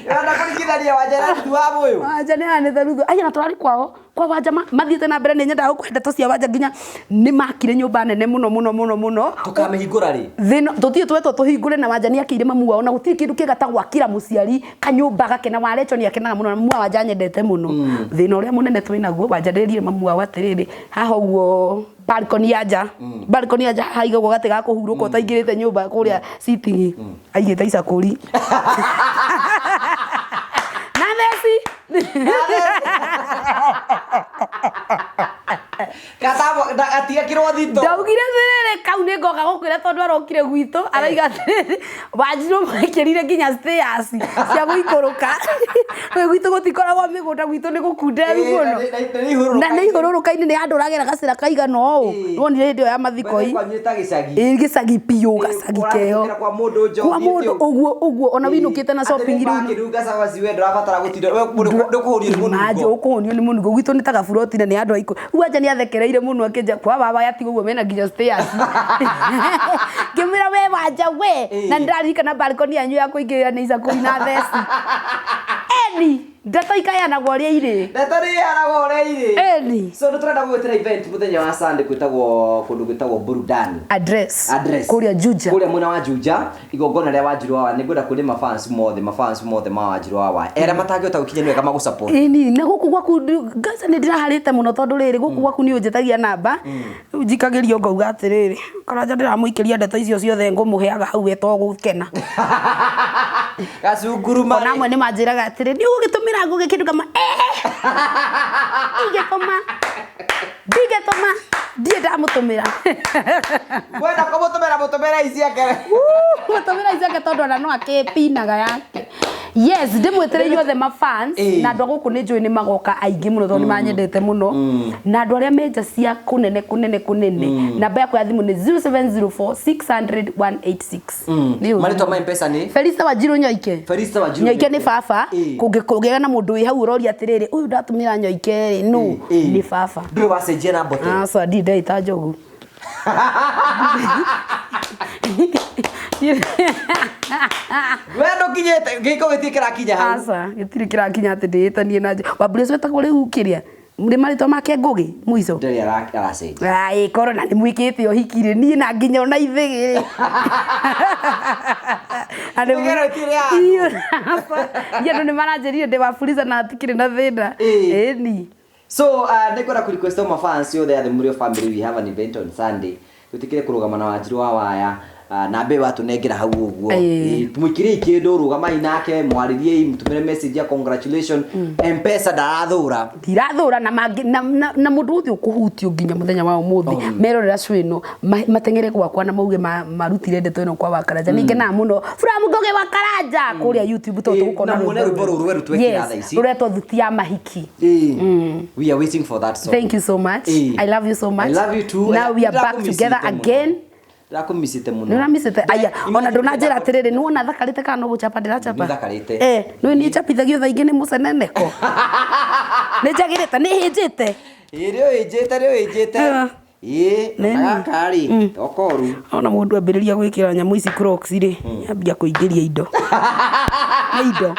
Ũrenda kũringithania Wanja na Ruthu wa Mũyũ? Wanja nĩ ahanĩte Ruthu. Aya na tũrarĩ kwao. Kwa Wanja mathiĩte na mbere nĩ nyendaga gũkũhe ndeto cia Wanja nginya nĩ makire nyũmba nene mũno mũno mũno mũno. Tũkamĩhingũra rĩ? Thĩna, tũtirĩ twetwo tũhingũre na Wanja nĩ akĩire mamu wao na gũtirĩ kĩndũ kĩega ta gwakĩra mũciari kanyũmba gakena. Wa Rachel nĩ akenaga mũno na mamu wa Wanja anyendete mũno. Thĩna ũrĩa mũnene twĩ naguo, Wanja nderire mamu wao atĩrĩrĩ, haha ũguo balcony ya nja, balcony ya nja haha haigagwo gatĩ ga kũhurũka ũtaingĩrĩte nyũmba kũrĩa sitting, aigĩte icakũri. Na theci. Katabo, da, atigakĩrwo thito. Ndaugire atĩrĩrĩ, kau nĩ ngoka gũkwĩra tondũ arokire gwitũ, arauga atĩrĩrĩ, Wanjirũ mekĩrire nginya stairs cia gũikũrũka. Rĩu gwitũ gũtikoragwo mĩgũnda, gwitũ nĩ gũkunderu mũno. Na nĩ ihũrũrũka-inĩ nĩ handũ ũragera gacĩra kaigana ũũ. Nĩwonire hĩndĩ ĩyo ya mathiko ĩ. Kwanyu nĩ ta gĩcagi. Ĩ, gĩcagi biũ, gacagi keho. Kwa mũndũ njohi Kwa mũndũ ũguo ũguo, ona wĩinũkĩte na shopping rĩu. Makĩrunga cabaci we ndũrabatara gũtinda, we ndũkũhũnio nĩ mũnungo. Imagine, ũkũhũnio nĩ mũnungo. Gwitũ nĩ ta gaburoti na nĩ andũ a ikũmi. Rĩu Wanja nĩ athekereire mũno akĩnjĩra, kwa baba ya tiga ũguo mena nginya stairs. Ngĩmwĩra we Wanja we, na nĩndaririkana balcony yanyu ya kũingĩrĩra nĩ icakũri na theci. Eni. Ndeto ikayanagwo ũrĩa irĩ. Ndeto nĩ iheanagwo ũrĩa irĩ. Ĩni. So nĩ tũrenda gũgwĩtĩra event mũthenya wa Sunday gwĩtagwo kũndũ gwĩtagwo Burudani. Address. Address. Kũrĩa Juja. Kũrĩa mwena wa Juja, igongona rĩa Wanjiru wa Waya. Nĩ ngwenda kũrĩ mafans mothe, mafans mothe ma Wanjiru wa Waya. Erĩa matangĩhota gũkinya nĩ wega magũ support. Ĩni, na gũkũ gwaku ngaca nĩ ndĩraharĩte mũno tondũ rĩrĩ gũkũ gwaku nĩ ũnjĩtagia namba. Rĩu njikagĩrio ngauga atĩrĩrĩ, Karanja ndĩramũikĩria ndeto icio ciothe ngũmũheaga hau we to gũkena. Gacunguruma. Ona amwe nĩ manjĩraga atĩrĩ, nĩ ũgũgĩtũmĩra Ngũgĩ kĩndũ kama eh! Ndingĩtũma. Ndingĩtũma. Ndirĩ ndamũtũmĩra. Wenda kũmũtũmĩra mũtũmĩre ici ake. Mũtũmĩra ici ake tondũ ona no akĩpinaga yake. Yes, ndĩmwĩtĩre inyuothe ma fans na andũ a gũkũ nĩ njũĩ nĩ magoka aingĩ mũno tondũ nĩ manyendete mũno na andũ arĩa me nja cia kũnene kũnene kũnene namba yakwa ya thimũ nĩ 0704 600 186. Nĩ ũũ. Marĩtwa ma M-Pesa nĩ? Felista Wanjiru Nyoike. Felista Wanjiru Nyoike nĩ Nyoike. baba. Kũngĩgĩa na mũndũ wĩ hau ũroria atĩrĩrĩ, ũyũ ndatũmĩra Nyoike rĩ, nũ? Nĩ baba. Ndũrĩ wacenjia namba ũte? Aca, ndirĩ ndeĩta Njogu. We ndũkinyĩte, gĩko gĩtirĩ kĩrakinya hau. Aca, gĩtirĩ kĩrakinya atĩ ndĩĩtanie na Njogu. Wambura ũcio wetagwo rĩu kĩrĩa? Nĩ marĩtwa make Ngũgĩ mũico? Ndarĩ aracenjia. Ai, korwo na nĩ mwĩkĩte ũhiki rĩ, niĩ na nginya ona ithĩgĩ rĩ. Na nĩ Ithĩgĩ rĩ ti rĩa andũ. Niĩ andũ nĩ maranjĩrire ndĩ wa Fuliza na hatikĩrĩ na thĩna. Ĩni. So, nĩ ngwenda kũ request all my fans othe a the Murio family, we have an event on Sunday. Tũtikire kũrũgama na Wanjiru wa Waya. Namba ĩyo watũnengera hau ũguo. Mũikĩriei kĩndũ, rũgamai nake, mwarĩriei, mũtũmĩre message ya congratulation. M-Pesa ndarathũra. Ndirathũra na mangĩ, na, na, na mũndũ wothe ũkũhutio nginya mũthenya wa ũmũthĩ, merorera show ĩno, mateng'ere gwakwa na mauge marutire ndeto ĩno kwa Wakaranja. Nĩ ngenaga mũno. From Ngũgĩ wa Karanja kũrĩa YouTube tondũ tũgũkorwo Na na muone rwĩmbo rwĩmbo rũrũ rwerũ twekĩra Yes, thaa ici. rũretwo Thuti ya Mahiki. We are waiting for that song. Thank you so much. I love you so much. I love you too. Now we are back together again. Ndĩrakũmicĩte mũno. Nĩ ũramicĩte? Aya, ona ndũnanjĩra atĩrĩrĩ, nĩ wona thakarĩte kana no gũchapa ndĩrachapa? Nĩ ũthakarĩte. Nĩ niĩ chapithagio thaa ingĩ nĩ mũceneneko. Nĩ njagĩrĩte, nĩ hĩnjĩte. Ĩĩ, nĩ ũhĩnjĩte, nĩ ũhĩnjĩte. Ĩĩ, Nĩ na niĩ. gaka rĩ, to koru. Ona mũndũ ambĩrĩria gwĩkĩra nyamũ ici Crocs rĩ, ambia kũingĩria indo. Nĩ indo.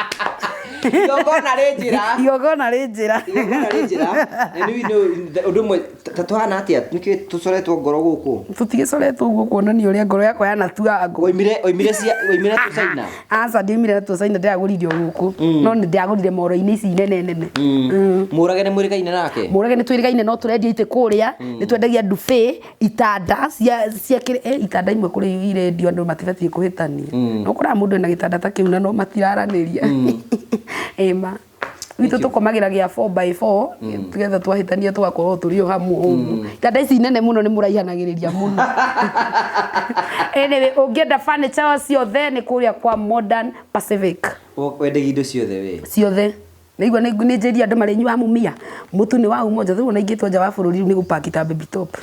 Igongona rĩ njĩra. Igongona rĩ njĩra. Igongona rĩ njĩra. Na nĩ nĩ ũndũ ũmwe ta tũhana atĩa? Nĩkĩ tũcoretwo ngoro gũkũ? Tũtigĩcoretwo ũguo kuonania ũrĩa ngoro yakwa yanatua ngũ. Oimire, oimire cia, oimire tu China? Aca, ndioimire natuo China, ndĩragũrire o gũkũ. No nĩ ndĩragũrire moro-inĩ ici nene nene. Mũrage nĩ mwĩrĩgaine nake? Mũrage nĩ twĩrĩgaine, no tũrendia itĩ kũrĩa. Nĩ twendagia duvet, itanda cia, cia kĩrĩ, itanda imwe kũrĩ irendio andũ matibatiĩ kũhĩtania. No ũkoraga mũndũ ena gĩtanda ta kĩu na no matiraranĩria. Ĩma. Gwitũ tũkomagĩra gĩa four by four, tũgetha twahĩtania tũgakorwo tũrĩ o hamwe ũguo. Itanda ici nene mũno nĩ mũraihanagĩrĩria mũno. Anyway, ũngĩenda furniture ciothe nĩ kũrĩa kwa Modern Pacific. Wendagia indo ciothe we? Ciothe. Nĩigua nĩ njĩria andũ marĩnyuaga mũmia. Mũtu nĩ wa umoja, rĩu ona ingĩtwo nja wa bũrũri rĩu nĩ gũpaki ta baby top.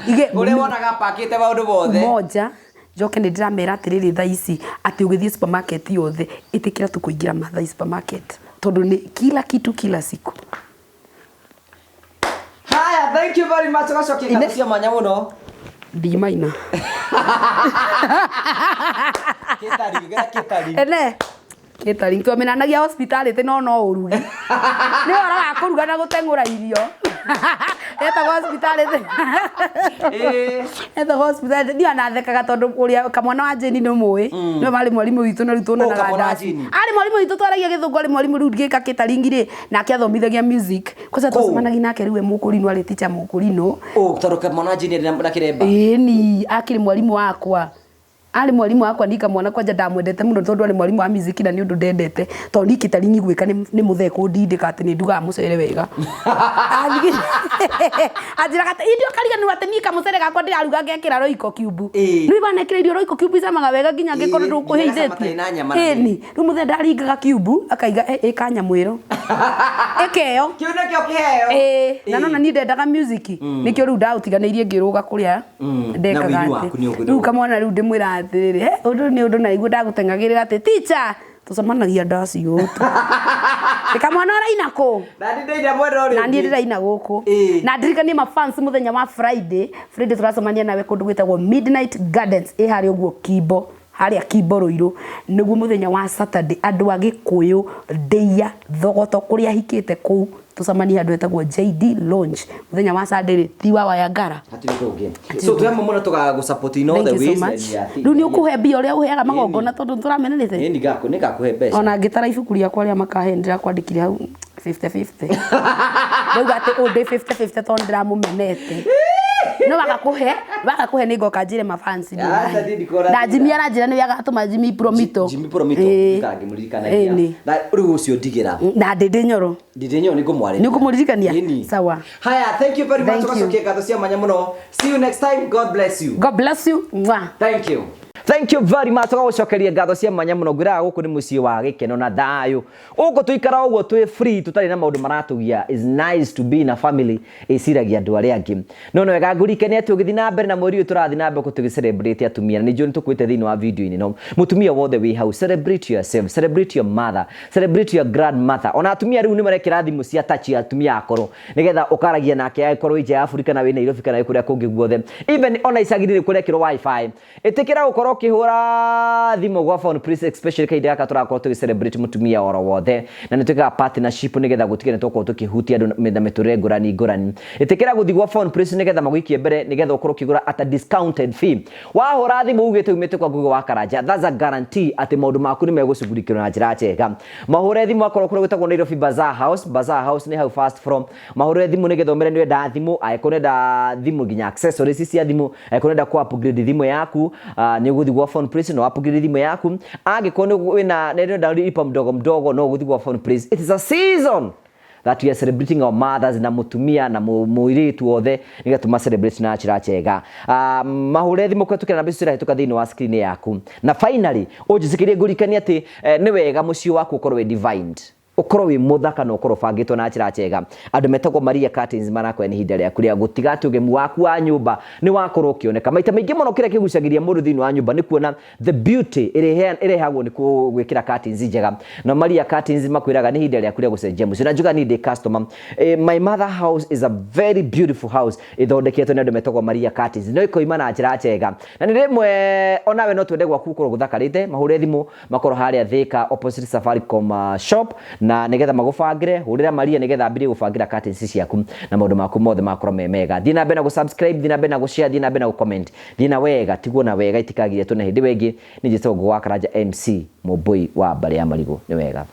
Ige, Ũrĩa wonaga apakĩte maũndũ mothe. Umoja. Njoke nĩ ndĩramera atĩrĩrĩ thaa ici atĩ ũgĩthiĩ supermarket yothe ĩtĩkĩra tu kũingĩra Mathai supermarket tondũ nĩ kila kitu kila siku. Haya, thank you very much. Ũgacokia ngatho cia mwanya mũno. D minor. Kĩtari, gĩra kĩtari. Ene. Kĩtari. Twamenanagia hospitality no no ũrugi. Nĩ ũhoro wa kũruga na gũteng'ũra irio. Etagwo hospitality. Etagwo hospitality. Niĩ ona thekaga tondũ ũrĩa kamwana wa Jane nĩ mũĩ. Nĩwe warĩ mwarimũ witũ na rĩu tuonanaga Oh, kamwana wa ndaci. Jane. Arĩ mwarimũ witũ twaragia gĩthũngũ, arĩ mwarimũ rĩu ngĩka kĩtaringi rĩ, nake athomithagia music. Kwanza Kũu. twacemanagia nake rĩu e Mũkũrinũ, arĩ teacher Mũkũrinũ. Oh, tondũ kamwana wa Jane arĩ na kĩremba. Ĩni, akĩrĩ mwarimũ wakwa. Arĩ mwarimũ wakwa nika mwana kwanja ndamwendete mũno tondũ arĩ mwarimũ wa music na nĩ ũndũ ndendete. Tondũ niĩ kĩtaringi gwĩka nĩ mũthee kũndindĩka atĩ nĩ ndugaga mũcere wega. Anjĩraga atĩ irio kariganĩrwo atĩ niĩ kamũcere gakwa ndĩraruga ngekĩra Royco cube. Nĩ wanekĩra irio Royco cube icamaga wega nginya angĩkorwo ndũkũhĩithĩtie. Nginya gacama na nyama na Ĩni, rĩu mũthee ndaringaga cube akaiga, ĩka nyamũ ĩro. Ĩkeo. Kĩu nĩkĩo kĩheo. Na nona niĩ ndendaga music. Nĩkĩo rĩu ndaũtiganĩirie ngĩrũga kũrĩa ndekaga Na ũini atĩ. waku nĩ ũngĩ Rĩu kamwana rĩu ndĩmwĩra atĩrĩrĩ, he, ũndũ nĩ ũndũ na nĩguo ndagũteng'agĩrĩra atĩ teacher, tũcemanagia ndaci ũũ tu. Nĩ kamwana ũraina kũ? Na niĩ ndĩraina mwena ũrĩa Na niĩ ũngĩ. ndĩraina gũkũ. Na ndirikanie ma fans mũthenya wa Friday. Friday tũracemania nawe kũndũ gwĩtagwo Midnight Gardens, ĩ harĩa ũguo Kimbo. Harĩa Kimbo Ruiru nĩguo mũthenya wa Saturday andũ a Gĩkũyũ ndĩia Thogoto kũrĩa hikĩte kũu tũcemanie handũ hetagwo JD Lounge mũthenya wa Sunday rĩ ti wa Wayangara. Hatirĩ kũngĩ. So twĩ hamwe mũno tũgagũ support in all Thank the you so ways. much. Rĩu nĩ ũkũhe mbia ũrĩa ũheaga magongona tondũ nĩtũramenanĩte. Ĩni nĩngakũhe mbeca. Ona ngĩtara ibuku rĩakwa rĩa makahe ndĩrakwandĩkire hau 50-50. Ndauga atĩ ũndĩ 50-50 tondũ ndĩramũmenete. No waga kũhe nĩ ngoka njĩre mafansi. Aca, niĩ ndikona Na thĩna. Jimmy aranjĩra nĩwe agatũma Jimmy Promito. Jimmy Promito Ĩĩ. ikara ngĩmũririkanagia. Ĩni. Na rĩu ũcio ndigĩra. Na Ndĩndĩ Nyoro. Ndĩndĩ Nyoro nĩ ngũmwarĩria. Nĩ ũkũmũririkania? Ĩni. Sawa. Haya, thank you very much. Thank you. Tũgacokia ngatho cia mwanya mũno. See you next time. God bless you. God bless you. Mwah. Thank you. Thank you very much. Tũgagũcokeria ngatho cia mwanya mũno. Ngwĩraga gũkũ nĩ mũciĩ wa gĩkeno na thayũ. Gũkũ tũikara ũguo twĩ free tũtarĩ na maũndũ maratũgia. It's nice to be in a family ĩciragia andũ arĩa angĩ. No nĩ wega ngũririkanie atĩ ũgĩthiĩ na mbere na mweri ũyũ tũrathiĩ na mbere tũgĩ celebrate atumia. Na nĩ njũĩ nĩ tũkwĩte thĩinĩ wa video-inĩ ĩno. Mũtumia wothe wĩ hau, celebrate yourself, celebrate your mother, celebrate your grandmother. Ona atumia rĩu nĩ marekĩra thimũ cia touch ya atumia akũrũ nĩgetha ũkaragia nake angĩkorwo wĩ nja ya Afrika na wĩ Nairobi kana wĩ kũrĩa kũngĩ guothe. Even ona icagi-inĩ kũrekĩrwo wifi. Ĩtĩkĩra gũkorwo ũkĩhũra thimũ gwa phone please, especially kahinda gaka tũrakorwo tũgĩ celebrate mũtumia oro wothe na nĩ twĩkaga partnership nĩgetha gũtige nĩ tũkorwo tũkĩhutia andũ na mĩtũrĩre ngũrani ngũrani. Ĩtĩkĩra gũthiĩ gwa phone please nĩgetha magũikie mbere nĩgetha ũkorwo ũkĩgũra at a discounted fee. Wahũra thimũ ugĩte umĩte kwa Ngugi wa Karanja, that's a guarantee atĩ maũndũ maku nĩ megũcugurikĩrwo na njĩra njega. Mahũre thimũ akorwo kũrĩa gwĩtagwo Nairobi Bazaar House. Bazaar House nĩ hau first floor. Mahũre thimũ nĩgetha ũmere nĩ ũrenda thimũ, angĩkorwo nĩ ũrenda thimũ nginya accessories cia thimũ, angĩkorwo nĩ ũrenda kũ upgrade thimũ yaku, nĩ ũgũthiĩ gwa phone place no upgrade thimũ yaku. Angĩkorwo nĩ wĩna nĩ ũrenda lipa mdogo mdogo no ũgũthiĩ gwa phone place. It is a season that we are celebrating our mothers na mutumia na mũirĩtu wothe nĩgetha tũma celebrate na njĩra njega. Mahũre thimũ kũhetũkĩra namba icio cirahĩtũka thĩinĩ wa screen yaku. Na finally ũnjĩtĩkĩrie ngũririkanie atĩ nĩ wega mũciĩ waku ũkorwo wĩ divined, ũkorwo wĩ mũthaka na ũkorwo ũbangĩtwo na njĩra njega. Andũ metagwo Maria Curtains marakwĩra nĩ ihinda rĩaku rĩa gũtiga atĩ ũgemu waku wa nyũmba nĩ wakorwo ũkĩoneka. Maita maingĩ mũno kĩrĩa kĩgucagĩrĩria mũndũ thĩinĩ wa nyũmba nĩ kuona the beauty ĩrĩa ĩrehagwo nĩ gwĩkĩra curtains njega. Na Maria Curtains makwĩraga nĩ ihinda rĩaku rĩa gũcenjia mũciĩ. Na njuga niĩ ndĩ customer. My mother house is a very beautiful house ĩthondeketwo nĩ andũ metagwo Maria Curtains. No ĩkoima na njĩra njega. Na nĩ rĩmwe onawe no twende gwaku gũkorwo gũthakarĩte, mahũre thimũ makorwo harĩa Thika opposite Safaricom shop na nĩgetha magũbangĩre. Hũrĩra Maria nĩgetha ambĩrĩrie gũbangĩra curtains ciaku na maũndũ maku mothe makorwo me mega. Thiĩ na mbere na gũ-subscribe, thiĩ na mbere na gũ-share, thiĩ na mbere na gũ-comment. Thiĩ na wega, tigwo na wega itikagirie tũne hĩndĩ wengĩ. Niĩ njĩtagwo Ngugi wa Karanja MC Mũmbũi wa mbarĩ ya Marigũ. Nĩ wega.